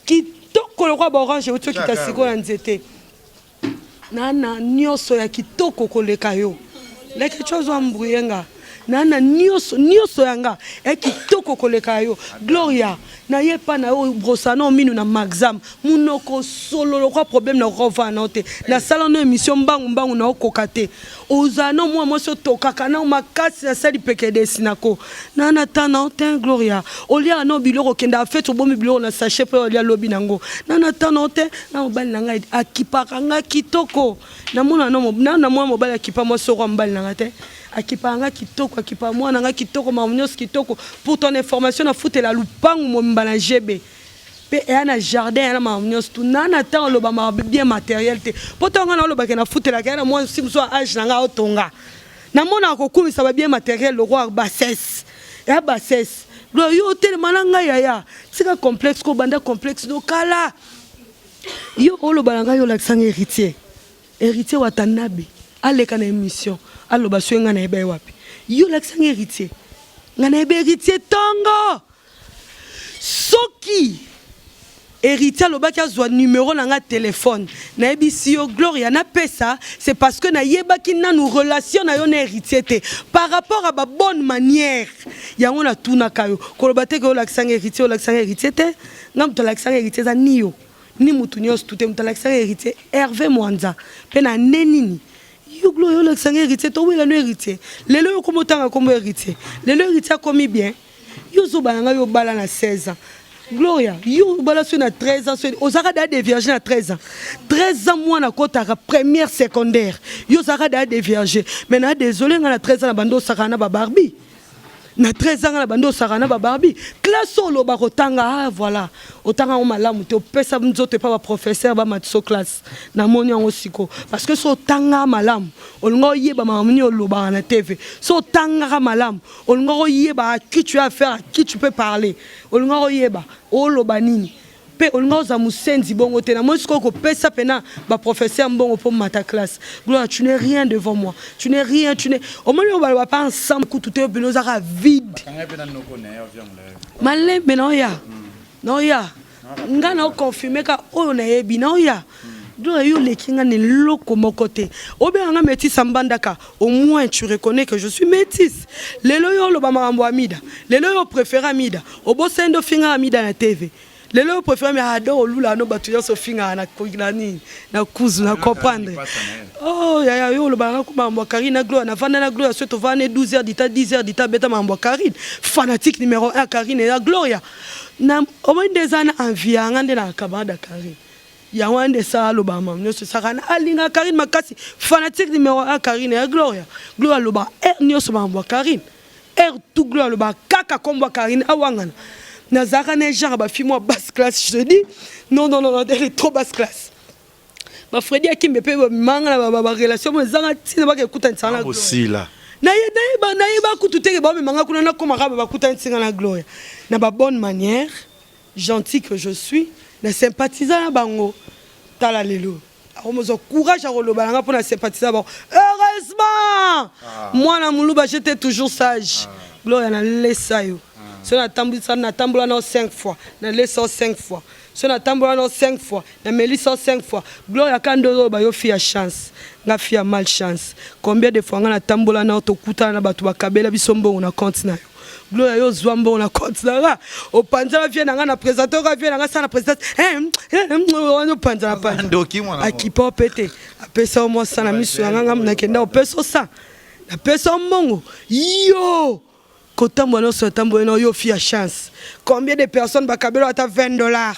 Kitoko lokola ba orange euti okita siko na nzete. Na na nioso ya kitoko koleka yo. Leke tu azo embrouiller nga. Na na nioso nioso ya nga ya kitoko koleka yo. Gloria na ye pa na yo brosa na minu na maxam munoko solo lokwa problème na rova na te. Na sala no émission mbangu mbangu na okoka te. Oza na mwa mwasi otokaka na makasi na sali pekedesi na ko. Na na ta na te Gloria. Olia na biloko kenda fete obomi biloko na sachet pe olia lobi nango. Na na ta na te na mobali na ngai akipaka nga kitoko. Na mona na na na mwa mobali akipa mwa soko mobali na nga te. Akipaka nga kitoko, akipa mwana nga kitoko, makambo nyonso kitoko. Pour ton information na futela lupangu mobimba na GB. Pe eya na jardin eya na makambo nyonso tout. Na na temps oloba makambo bien materiel te. Po tango nga na oloba ke na futelaka eya na mwasi mosusu ya age na nga otonga. Na monaka kokumisa ba bien materiel lokola bassesse. Eya bassesse. Donc yo otelema na ngai yaya. Tika complexe ko banda complexe no kala. Yo oloba na ngai olakisa nga héritier. Héritier Watanabe aleka na émission aloba soki ngai nayeba ye wapi. Yo olakisa nga héritier. Ngai nayeba héritier tongo. Soki Heritier alobaki azwa numero na nga telephone nayebisi yo Gloria napesa c'est parce que nayebaki nanu relation na yo na Heritier te par rapport à ba bonne manière yango natunaka yo koloba te ke olakisa nga Heritier olakisa nga Heritier te nga moto alakisa nga Heritier eza ni yo ni mutu nyonso tu te moto alakisa nga Heritier Herve Mwanza pe na annee nini yo Gloria olakisa nga Heritier towela no Heritier lelo yo okoma otanga kombo Heritier lelo Heritier akomi bien Yo zoba na ngai yo bala na 16 ans. Gloria, yo obala soki na 13 ans soki ozalaka da dévierge na 13 ans. 13 ans mwana akotaka première secondaire. Yo ozalaka da dévierge. Mais na désolé nga na 13 ans na bando osakana na ba Barbie. Na 13 ans nga na bando osakana na ba Barbie. Classe oloba kotanga ah voilà. Otanga yango malamu te opesa nzoto epa ba professeur ba matiso classe. Namoni yango siko parce que so otanga malamu olinga oyeba makambo nini olobaka na TV. So otangaka malamu Olingaka oyeba à qui tu as affaire, à qui tu peux parler. Olingaka oyeba oloba nini. Pe olingaka ozala musenzi bongo te. Namoni sikoyo kopesa pena ba professeur mbongo po mata classe. Gloria, tu n'es rien devant moi. Tu n'es rien, tu n'es. Omoni oyo baloba pa ensemble kutu te yo pena ozaka vide. Malembe na oya. Na oya. Nga na confirmer ka oyo nayebi na oya. Gloria yo oleki nga na eloko moko te. Obenga nga metisse ya Mbandaka, au moins tu reconnais que je suis metisse. Lelo yo oloba makambo ya Amida. Lelo yo préfère Amida. Obosani nde ofinga Amida na TV. Lelo yo préfère Amida, ah donc olula no bato nyonso ofingaka na na nini na kuzu na comprendre. Oh yaya yo oloba nga makambo ya Karine na Gloria, navanda na Gloria soki tovanda ne 12 heures du temps 10 heures du temps abeta makambo ya Karine. Fanatique numéro 1 Karine ya Gloria. Na omoni nde eza na envie ya nga nde na camarade ya Karine. Yango wana nde esala aloba makambo nyonso esaka na alingaka Karine makasi fanatique numero 1 Karine ya Gloria. Gloria aloba heure nyonso makambo ya Karine. Heure tout Gloria aloba kaka kombo ya Karine awangana. Nazalaka na genre ba fille mwa basse classe je te dis non non non non elle est trop basse classe. Ba Freddy Akimbe pe ba manga na ba ba relation mo ezanga tina ba ke kutanisa na Bosila. Nayeba nayeba kutu te ke ba memanga kuna na koma kaka ba kutanisi nga na Gloria. Na ba bonne manière gentil que je suis na sympathisa na bango tala lelo akomozwa courage ya koloba na nga mpo na sympathisa bango heureusement ah. mwana muluba j'étais toujours sage ah. Gloria nalesa yo ah. soki natambulisa natambola nao 5 fois nalesa yo 5 fois soki natambola nao 5 fois namelisa yo 5 fois Gloria ka nde ozoloba yo fille ya chance nga fille ya mal chance combien de fois nga natambola nao tokutana na bato bakabela biso mbongo na compte na yo Gloria yo zwa mbongo na compte na nga opanza vie na nga na présenter ka vie na nga sana présidence eh wana opanza na panza Ndoki mwana akipa ope te apesa yo mwa sa na miso na nga nga nakenda opesa osa napesa yo mbongo yo kotambola nyonso natambola na yo fi ya chance combien de personnes bakabela ata 20 dollars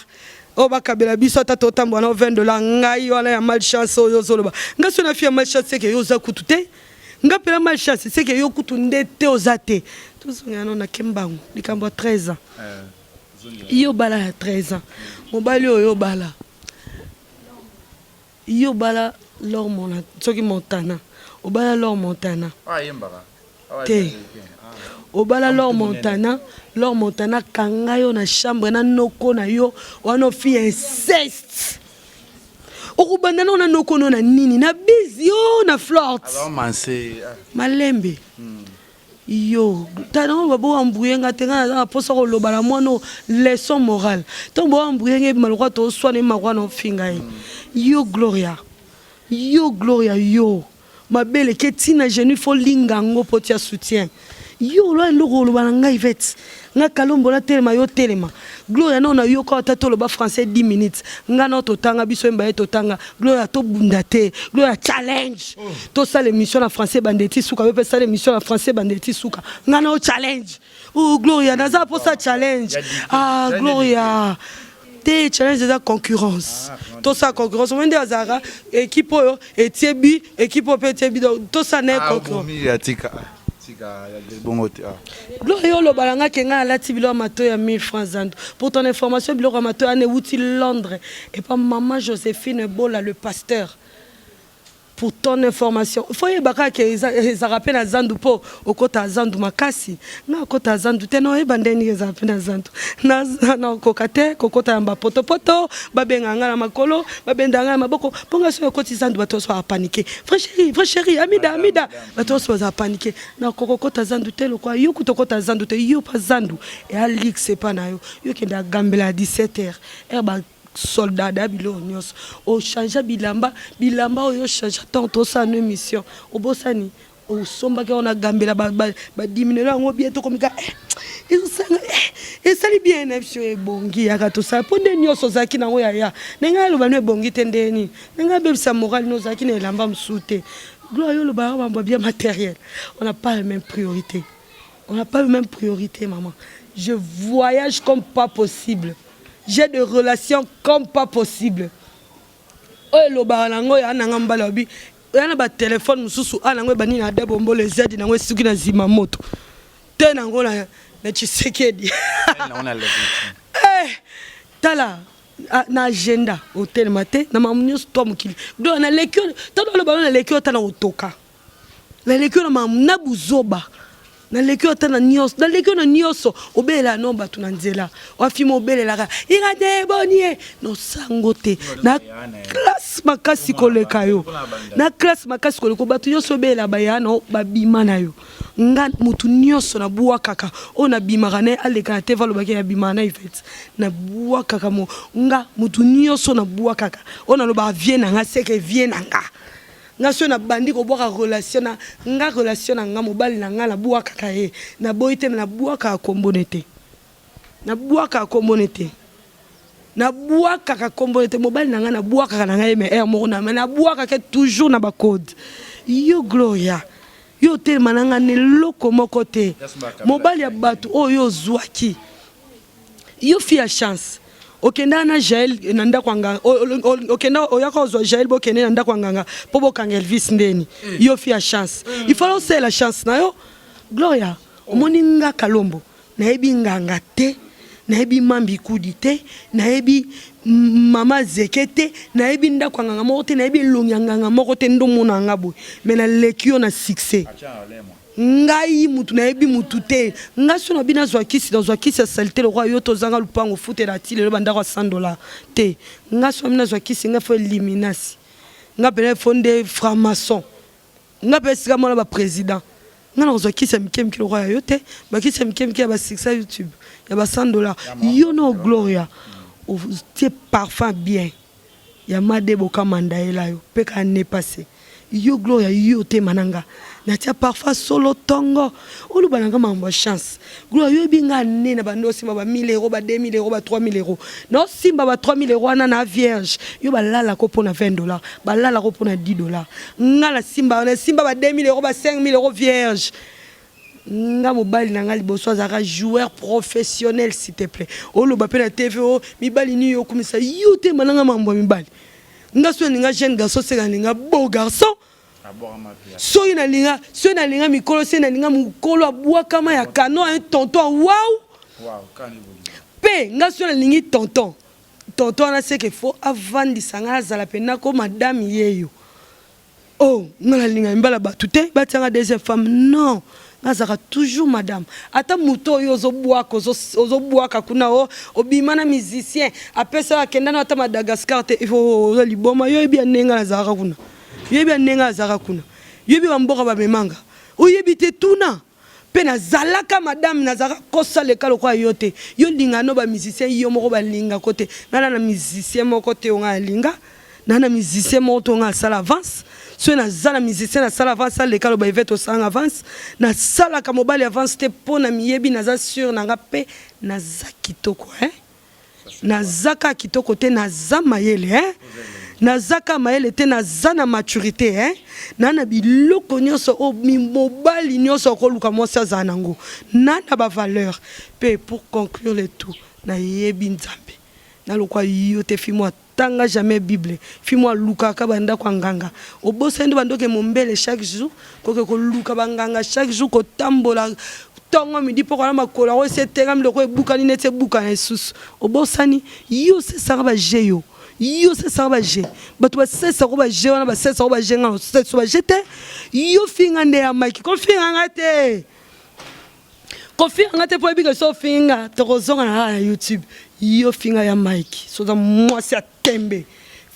oyo bakabela biso ata totambola na 20 dollars ngai wana ya mal chance oyo ozoloba ngai so na fi ya mal chance seke yo oza kutu te Nga pena mal chance c'est que yo kutu nde te oza te. Tozongela no na kembangu likambo ya 13 ans. Yo bala ya 13 ans. Mobali oyo bala. Yo bala L'or mona soki Montana. Obala L'or Montana. Ah yembaka. Te. Obala L'or Montana, L'or Montana kanga yo na chambre na noko na yo wana ofi inceste. Okobanda nao na noko no na nini na bizi yo na flort malembe yo tala ngo bo embrouiller nga te nga naza na posa koloba na mwana oyo leçon morale ntango bo embrouiller nga ebima lokola toswana ebima lokola na ofinga ye yo gloria. Yo Gloria yo mabele ke ti na genou faut linga yango po tia soutien yo oloa eloko oloba na ngai Yvette nga kalombo na telema yo telema Gloria nao na yoka ata toloba français 10 minutes nga nao totanga biso mbaye totanga Gloria tobunda te Gloria challenge oh. tosala émission na français bande ti suka yo pe sala émission na français bande ti suka nga nao challenge oh Gloria naza posa challenge ah Gloria te challenge eza concurrence ah, tosala concurrence omoni nde azalaka équipe oyo etie bi équipe oyo mpe etie bi donc tosala naye ah, concurrence Gloria yo oloba na nga ke ngai alati biloko ya matoi ya 1000 francs zando pour ton information biloko ya matoi wana ewuti Londres epa mama Josephine Ebola le pasteur Pour ton information, faut yeba kaka ke ezalaka pe na zandu po okota zandu makasi. Nga akota zandu te, na oyeba ndenge nini ezalaka pe na zandu. Na nakoka te kokota ya ba poto poto, babenga nga na makolo, babenda nga na maboko, po nga soki nakoti zandu bato nyonso ba paniquer. Vrai cherie, vrai cherie, Amida, Amida, bato nyonso bazala paniquer. Nakoka kokota zandu te lokola yo kutu okota zandu te, yo pa zandu eya luxe epa na yo. Yo okendaka gambela ya 17 heures, heure ba Soldat da biloko nionso o changea bilamba bilamba oyo o changea tango tosala no emission obosani osombaki yango na gambela ba ba diminuer yango bien tokomi ka eh ezosanga eh esali bien na biso ebongi yaka tosala mpo nde nionso ozalaki nango yaya na ngai aloba no ebongi te nde nini na ngai abebisa morale no ozalaki na elamba mosusu te gloire yo olobaka mambo bien matériel on n'a pas la même priorité on n'a pas la même priorité maman je voyage comme pas possible J'ai des relations comme pas possible. Oyo elobaka na ngo ya nanga mobali alobi ya na ba téléphone mosusu a nango ebandi na ada bombolo ezadi nango esuki na zima moto te nango na, na Tshisekedi eh, tala na agenda otelema te na makambo nyonso to mokili donc naleki tala oloba naleki yo ata na kotoka Naleki yo na makambo na buzoba naleki yo ata na nionso naleki yo na nionso obelela no bato na nzela wafima obelelaka inga te boni ye nosango te na classe makasi koleka yo na classe makasi koleka bato nyonso obelela baya na babima na yo nga motu nyonso nabwakaka oyo nabimaka na ye aleka na tv alobaki nabimaka na Yvette nabwakaka mo nga motu nyonso nabwakaka oyo nalobaka vie na nga seke vie na nga Nga soki na bandi ko bwaka relation na nga relation na nga mobali na nga na bwakaka ye na boyi te mais na bwakaka kombo ne te na bwakaka kombo ne te na bwakaka kombo ne te mobali na nga na bwakaka na nga ye mais heure moko na mais na bwakaka toujours na ba code yo Gloria yo otelema na nga na eloko moko te mobali ya batu oyo ozwaki Yo fille ya chance okenda na Jael na ndako ya nganga okenda oyaka ozwa Jael bokende na ndako ya nganga po bokanga Elvis ndeni eh. yo fille ya chance eh. il fallait osala chance na yo Gloria omoni nga Kalombo nayebi nganga te nayebi mambi kudi te nayebi mama zeke te nayebi ndako ya nganga moko te nayebi elongi ya nganga moko te ndomona nga boye mais naleki yo na succès Ngai mutu nayebi mutu te ngai soki nalobi nazua kisi nazua kisi ya salite lokola yo te ozanga lupangu ofutela ti lelo ba ndaku ya 100 dollars te ngai soki nalobi nazua kisi ngai faut eliminasi ngai pena il faut nde franc maçon ngai pe esika mona ba president ngai nakozua kisi ya mike mike lokola ya yo te ba kisi ya mike mike ya ba succès youtube ya ba 100 dollars yo no gloria otie parfum bien ya made boka manda yela yo pe ka annee passe yo gloria yo te mana nga na tia parfois solo tongo oloba na nga makambo ya chance gloria yo yebi nga annee na bando osimba ba 1000 euros ba 2000 euros ba 3000 euros na osimba ba 3000 euros wana na vierge yo balala ko pona 20 dollars balala ko pona 10 dollars nga na simba na simba ba 2000 euros ba 5000 euros vierge Nga mobali na nga liboso azalaka joueur professionnel s'il te plait oloba pe na TV oh mibali nini yo okumisa yo te mana nga mambo ya mibali nga soki nalinga jeune garçon seka nalinga beau garçon soki nalinga soki nalinga mikolo soki nalinga mukolo abwakama ya canon un tonton waouh pe nga soki nalingi tonton tonton wana seke faut avandisa nga azala pena ko madame yeyo Oh nga nalinga mibala batu te batia nga deuxième femme non nga azalaka toujours madame ata moto oyo ozobwaka ozobwaka kuna o obima na musicien apesa yo akenda na ata Madagascar te oh, oza liboma yo oyebi ya ndenge nga nazalaka kuna yo oyebi ya ndenge nga nazalaka kuna yo oyebi bamboka bamemanga oyebi te tuna Pe na zalaka madame nazalaka kosa leka lokola yo te yo linga no ba musicien yo moko ba linga ko te nga na na musicien moko te oyo nga na linga Na na musicien moko to nga asala avance. Soki naza na musicien nasala avance aleka aloba Yvette osala nga avance. Nasalaka mobali avance te po na miyebi naza sur na nga pe naza kitoko hein. Naza kaka kitoko te naza mayele hein. Naza kaka mayele te naza na maturite hein. Na na biloko nionso oyo mobali nionso akoluka mwasi azala nango. Na na ba valeurs pe pour conclure le tout nayebi Nzambe. Na lokwa yo te fille moko atanga jamais bible fille moko alukaka ba ndaku ya nganga obosani nde obanda oke mombele chaque jour koke koluka ba nganga chaque jour kotambola tongo midi pokwa na makolo yango esi etengami lokola ebukani neti ebukana lisusu obosani yo osesaka ba jeux yo yo osesaka ba jeux batu basesaka ba jeux wana basesaka ba jeux nga osesa ba jeux te yo finga nde ya mike kofinga nga te Kofinga nga te po oyebi ke soki ofingi nga tokozonga na kaka na YouTube. Yo finga ya Mike soki oza mwasi ya tembe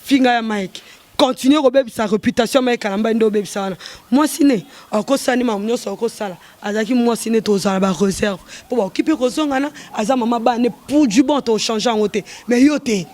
finga ya Mike continue kobebisa reputation ya Mike Kalambay nde obebisa wana mwasi ne akosala nde makambo nyonso akosala azalaki mwasi ne tozala ba reserve po bakoki pe kozongana aza mama bana ne pour du bon to changer yango te mais yo te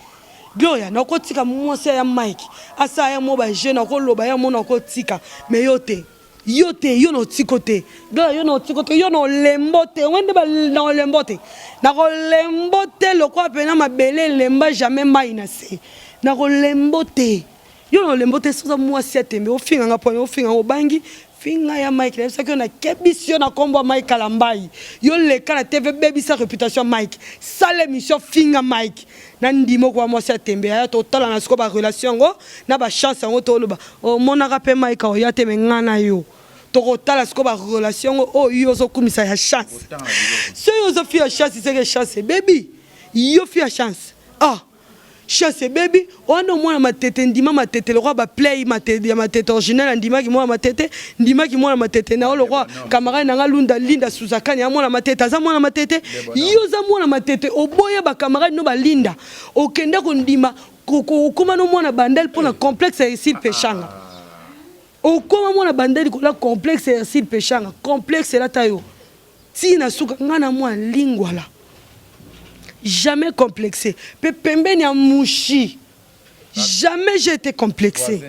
Gloria nakotika mwasi ya Mike asala ya mo ba jeu nakoloba ya mo nakotika mais yo te Yo te, yo na otiko te. Gloria yo na otiko te, yo na olembo te. Ngo nde ba na olembo te. Na kolembo te lokola pena mabele elemba jamais mayi na se. Na kolembo te. Yo na olembo te soza mwasi ya tembe ofinga nga pona ofinga nga obangi finga ya Mike nayebisaki yo nakebisi yo na kombo ya Mike Kalambayi yo leka na TV bebisa reputation ya Mike sala emission finga Mike na ndima okoya mwasi ya tembe yaya totala na sikoyo ba relation yango na ba chance yango toloba omonaka pe Mike oya te me nga na yo tokotala sikoyo ba relation yango oyo yo ozokumisa ya chance soki ozo fi ya chance seke chance ebebi yo fi ya chance ah chance ebebi wana omwana matete ndima matete lokola ba play matete ya matete original andimaki mwana matete ndimaki mwana matete na yo lokola camarade na nga lunda linda suzakani ya mwana matete aza mwana matete yo oza mwana matete oboya ba camarade no balinda okenda kondima okoma no mwana bandal mpo na complexe ya Ursule Peshanga okoma mwana bandal likola complexe ya Ursule Peshanga complexe elata yo ti na suka nga na mwana lingwala jamais complexe pe pembeni ya mushi jamais j'ai été complexé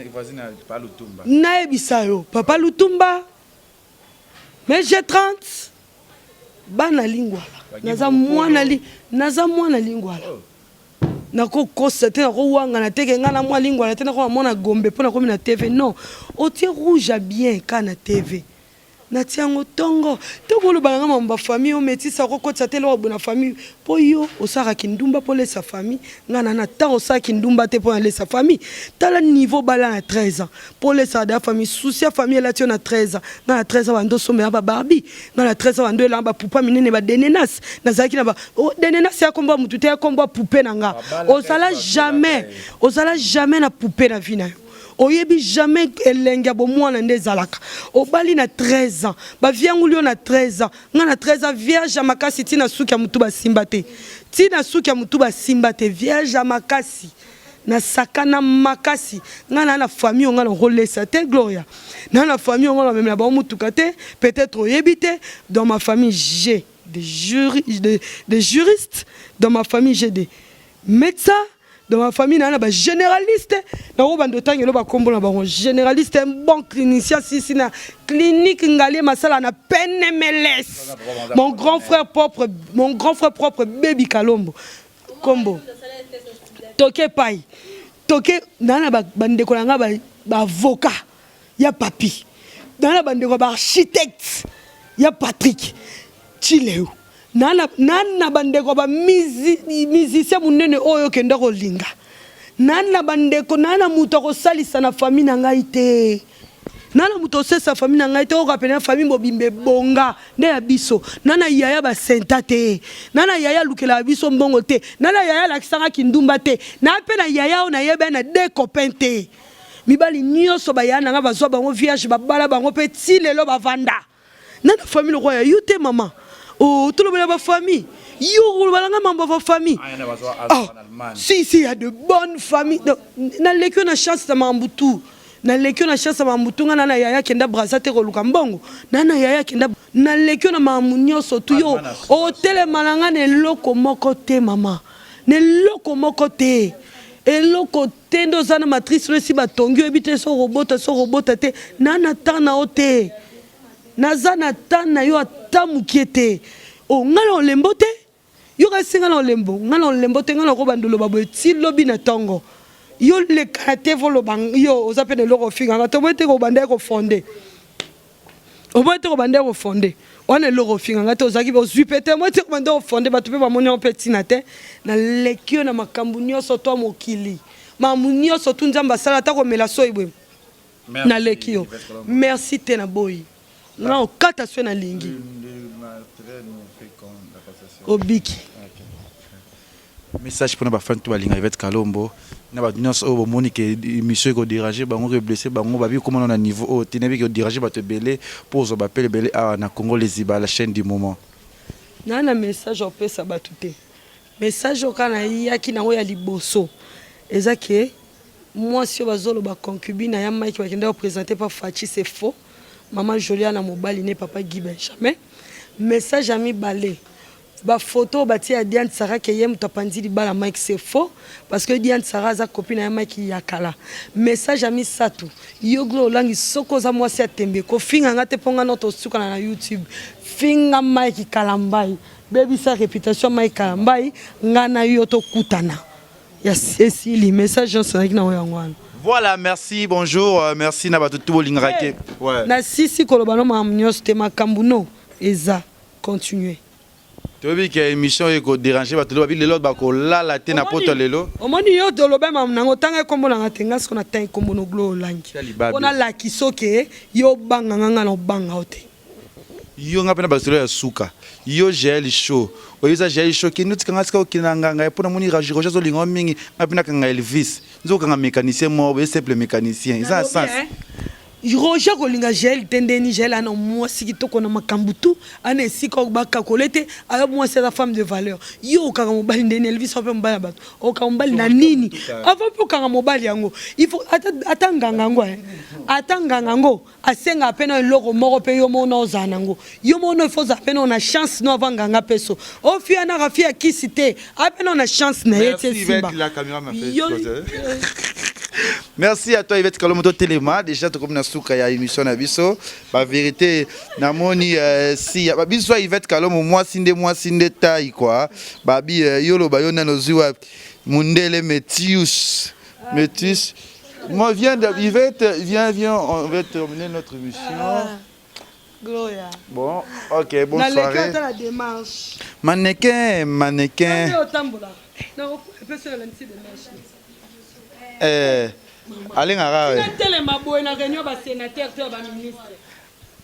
nayebisa yo papa Lutumba mais j'ai 30 bana lingwala naza mwana li naza mwana lingwala oh. nakokosa te nakowangana te ke ngai na mwa lingwala te nakoma mwana gombe mpo nakomi na tv non otie rouge ya bien ka na tv Natia yango tongo. Tango oloba na nga mambo ba famille yo metisse ako kotisa te eloko boye na famille po yo osalaka kindumba po olesa famille nga na na temps osala kindumba te po na lesa famille tala niveau obala na 13 ans po olesaka dejà famille souci ya famille elati yo na 13 ans nga na 13 ans banda osombela ba Barbie nga na 13 ans banda oyelanga ba pupa minene ba denenas nazalaki na ba oh, denenas ya kombo ya mutu te ya kombo ya poupée na nga ozala jamais ozala jamais na poupée na vie na yo Oyebi jamais elengi ya bomwana nde ezalaka. Obali na 13 ans, ba vianguli yo na 13 ans. Nga na 13 ans vierge ya makasi ti na suki ya mutu ba simba te. Ti na suki ya mutu ba simba te, vierge ya makasi. Na sakana makasi. Nga na na famille oyo nga nako lesa te Gloria. Na na famille oyo nga na memela bango mutuka te, peut-etre oyebi te, dans ma famille j'ai des juri, des, des juristes, dans ma famille j'ai des médecins, Dans ma famille na na ba généraliste na ko bando tangelo ba kombo na bango généraliste un bon clinicien si si na clinique Ngalie masala na PNMLS mon grand frère propre mon grand frère propre Baby Kalombo kombo toke pai toke na na ba bandeko na nga ba, ba avocat ya papi na na bandeko ba architecte ya Patrick Chileu Na na na bandeko ba musicien munene oyo okenda kolinga na na bandeko na na moto akosalisa na famille na ngai te na na moto osalisa famille na ngai te oyoka pena famille mobimba ebonga nde ya biso na na yaya basenta te na na yaya alukelaka biso mbongo te na na yaya alakisanga kindumba te na mpe na yaya oyo nayeba na de copain te mibali nyonso bayaya na ngai bazwa bango vierge babala bango mpe ti lelo bavanda Na na famille lokola ya yo te maman. Oh tolobela ba famille. Yo olobala nga mambo ya famille. Ah, si si ya de bonnes familles. Donc na leki yo na chance na makambo tout. Na leki yo na chance na makambo tout nga na na yaya kenda Brazza te koluka mbongo. Na na yaya kenda na leki yo na makambo nyonso tout yo otelema na nga na eloko moko te maman. Na eloko moko te. Eloko te nde oza na matrice no esi batongi oyebi te soki okobota soki okobota te na na temps na yo te naza na temps na yo ata mukie te oh nga na olembo te yo kasi nga na olembo nga na olembo te nga na kobanda oloba boye ti lobi na tongo yo leka na te oloba yo oza pe na eloko ofinga nga toboyi te kobanda ye kofonde Oboyi te kobanda ko fonde wana eloko ofinga nga te ozalaki ozwi pe te oboyi te kobanda ko fonde bato pe bamoni yango pe ntina te naleki yo na makambo nyonso to mokili makambo nyonso tu nzambe asala ata komela soyi boye naleki yo merci te naboyi nga okata soki nalingi obiki Message pona ba fan tout balinga Yvette Kalombo na bato nyonso oyo bomoni ke émission eko déranger bango eko blesser bango babi koma na niveau oyo te nayebi ke déranger bato ebele mpo ozwa bapele ebele awa na Congo Liziba la chaîne du moment. Naa na message ya kopesa bato te message oyo kaka nayaki nango ya liboso eza ke mwasi oyo bazoloba concubine ya Mike bakenda ko presenter pa Fatshi c'est faux maman Jolie ana mobali ne papa Guy Benjamin message ya mibale Ba photo oyo batie ya Diane Sarah ke ye mutu apanzi libala Mike c'est faux parce que Diane Sarah aza copine ya Mike ya kala. Message ya misatu, yo Glo Olangi soki oza mwasi ya tembe kofinga nga te po nga nao tosukana na YouTube. Finga Mike Kalambay, bebisa reputation ya Mike Kalambay, nga na yo tokutana. Ya esili message nyonso nazalaki nango yango wana. Voilà, merci, bonjour, euh, merci na bato tout bolingaka ke. Ouais. Nasisi koloba no makambo nyonso te makambo no eza continuer. Toyebi ke émission oyo eko déranger bato lelo babi lelo bakolala te na poto lelo. Omoni yo toloba mamu nango tanga ekombo nanga te nga siko na tanga ekombo no glo olangi po na lakisa oke yo obanga nga nga na obanga yo te. Yo nga pe na basolo ya suka yo jael show oyo eza jael show kende otika nga tika okende na nganga po namoni Roger azolinga yo mingi nga pe nakanga Elvis nzo kokanga mecanicien moko boye simple mecanicien eza na sens. Roger kolinga Jael te ndeni Jael ana muasi kitoko na makambu tout ana esika ba kakole te ayo muasi aza femme de valeur yo okanga mobali ndeni Elvis pe mobali ya batu okanga mobali na nini avant pe okanga mobali yango il faut ata ata nganga yango eh ata nganga yango asengaka pe na eloko moko pe yo moko na ozala nango yo moko no il faut ozala pe na chance no avant nganga peso ofia na rafia kisi te ape na chance na ye te simba yo Merci à toi Yvette Kalombo Telema déjà tokomi na suka ya émission na biso ba vérité na moni euh, si ba biso Yvette Kalombo mwasi nde mwasi nde taille quoi ba bi euh, yolo ba yo nano zuwa mundele métis métis moi viens de, Yvette viens viens on va terminer notre émission ah. Gloria. Bon, ok, bonne soirée. Naleki la démarche. Mannequin, mannequin. Eh, alingaka we. Telema boye na réunion ba sénateur to ba ministre.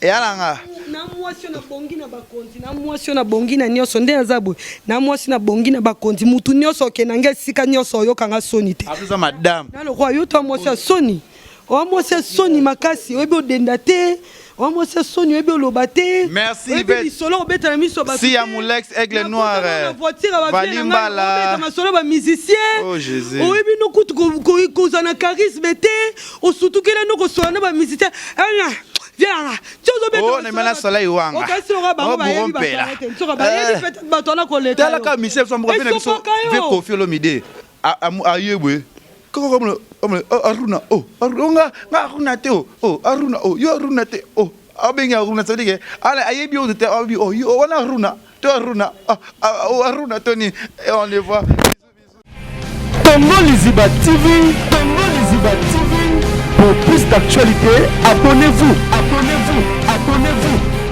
Eyalanga. Na mwasi na bongi na bakonzi, na mwasi na bongi na nyonso nde naza boye. Na mwasi na bongi na bakonzi, mutu nyonso okenda nge esika nyonso oyokanga soni te. Aza madame. Na lokwa yo to mwasi ya soni. Oa mwasi ya soni makasi, oyebi odenda te. Oa mwasi ya soni, oyebi oloba te. Merci Oyebi lisolo obeta na miso bato. Si ya Mulex Aigle Noir. Na voiture ba vie na ngai obeta masolo ba musicien. Oh Jésus. Oyebi no kutu kozala na charisme te, osutukela no kosola na ba musicien. Viens là. Tu ozobeta. Oh, na mela soleil wanga. Okasi loka bango oh, bayebi bato te. Nsoka bayebi eh. peut-être bato wana koleka. Tala ka musicien so moko pe na biso. Ve Koffi Olomide. Aye boye. Koko oh, Aruna oh Aruna nga nga Aruna te oh oh Aruna oh yo Aruna te oh abengi Aruna ça veut dire que ala ayebi oyo te abi oh yo wana Aruna to Aruna ah, ah, oh Aruna to ni et on les voit. Congo Liziba TV, Congo Liziba TV. Pour plus d'actualités, abonnez-vous, abonnez-vous, abonnez-vous.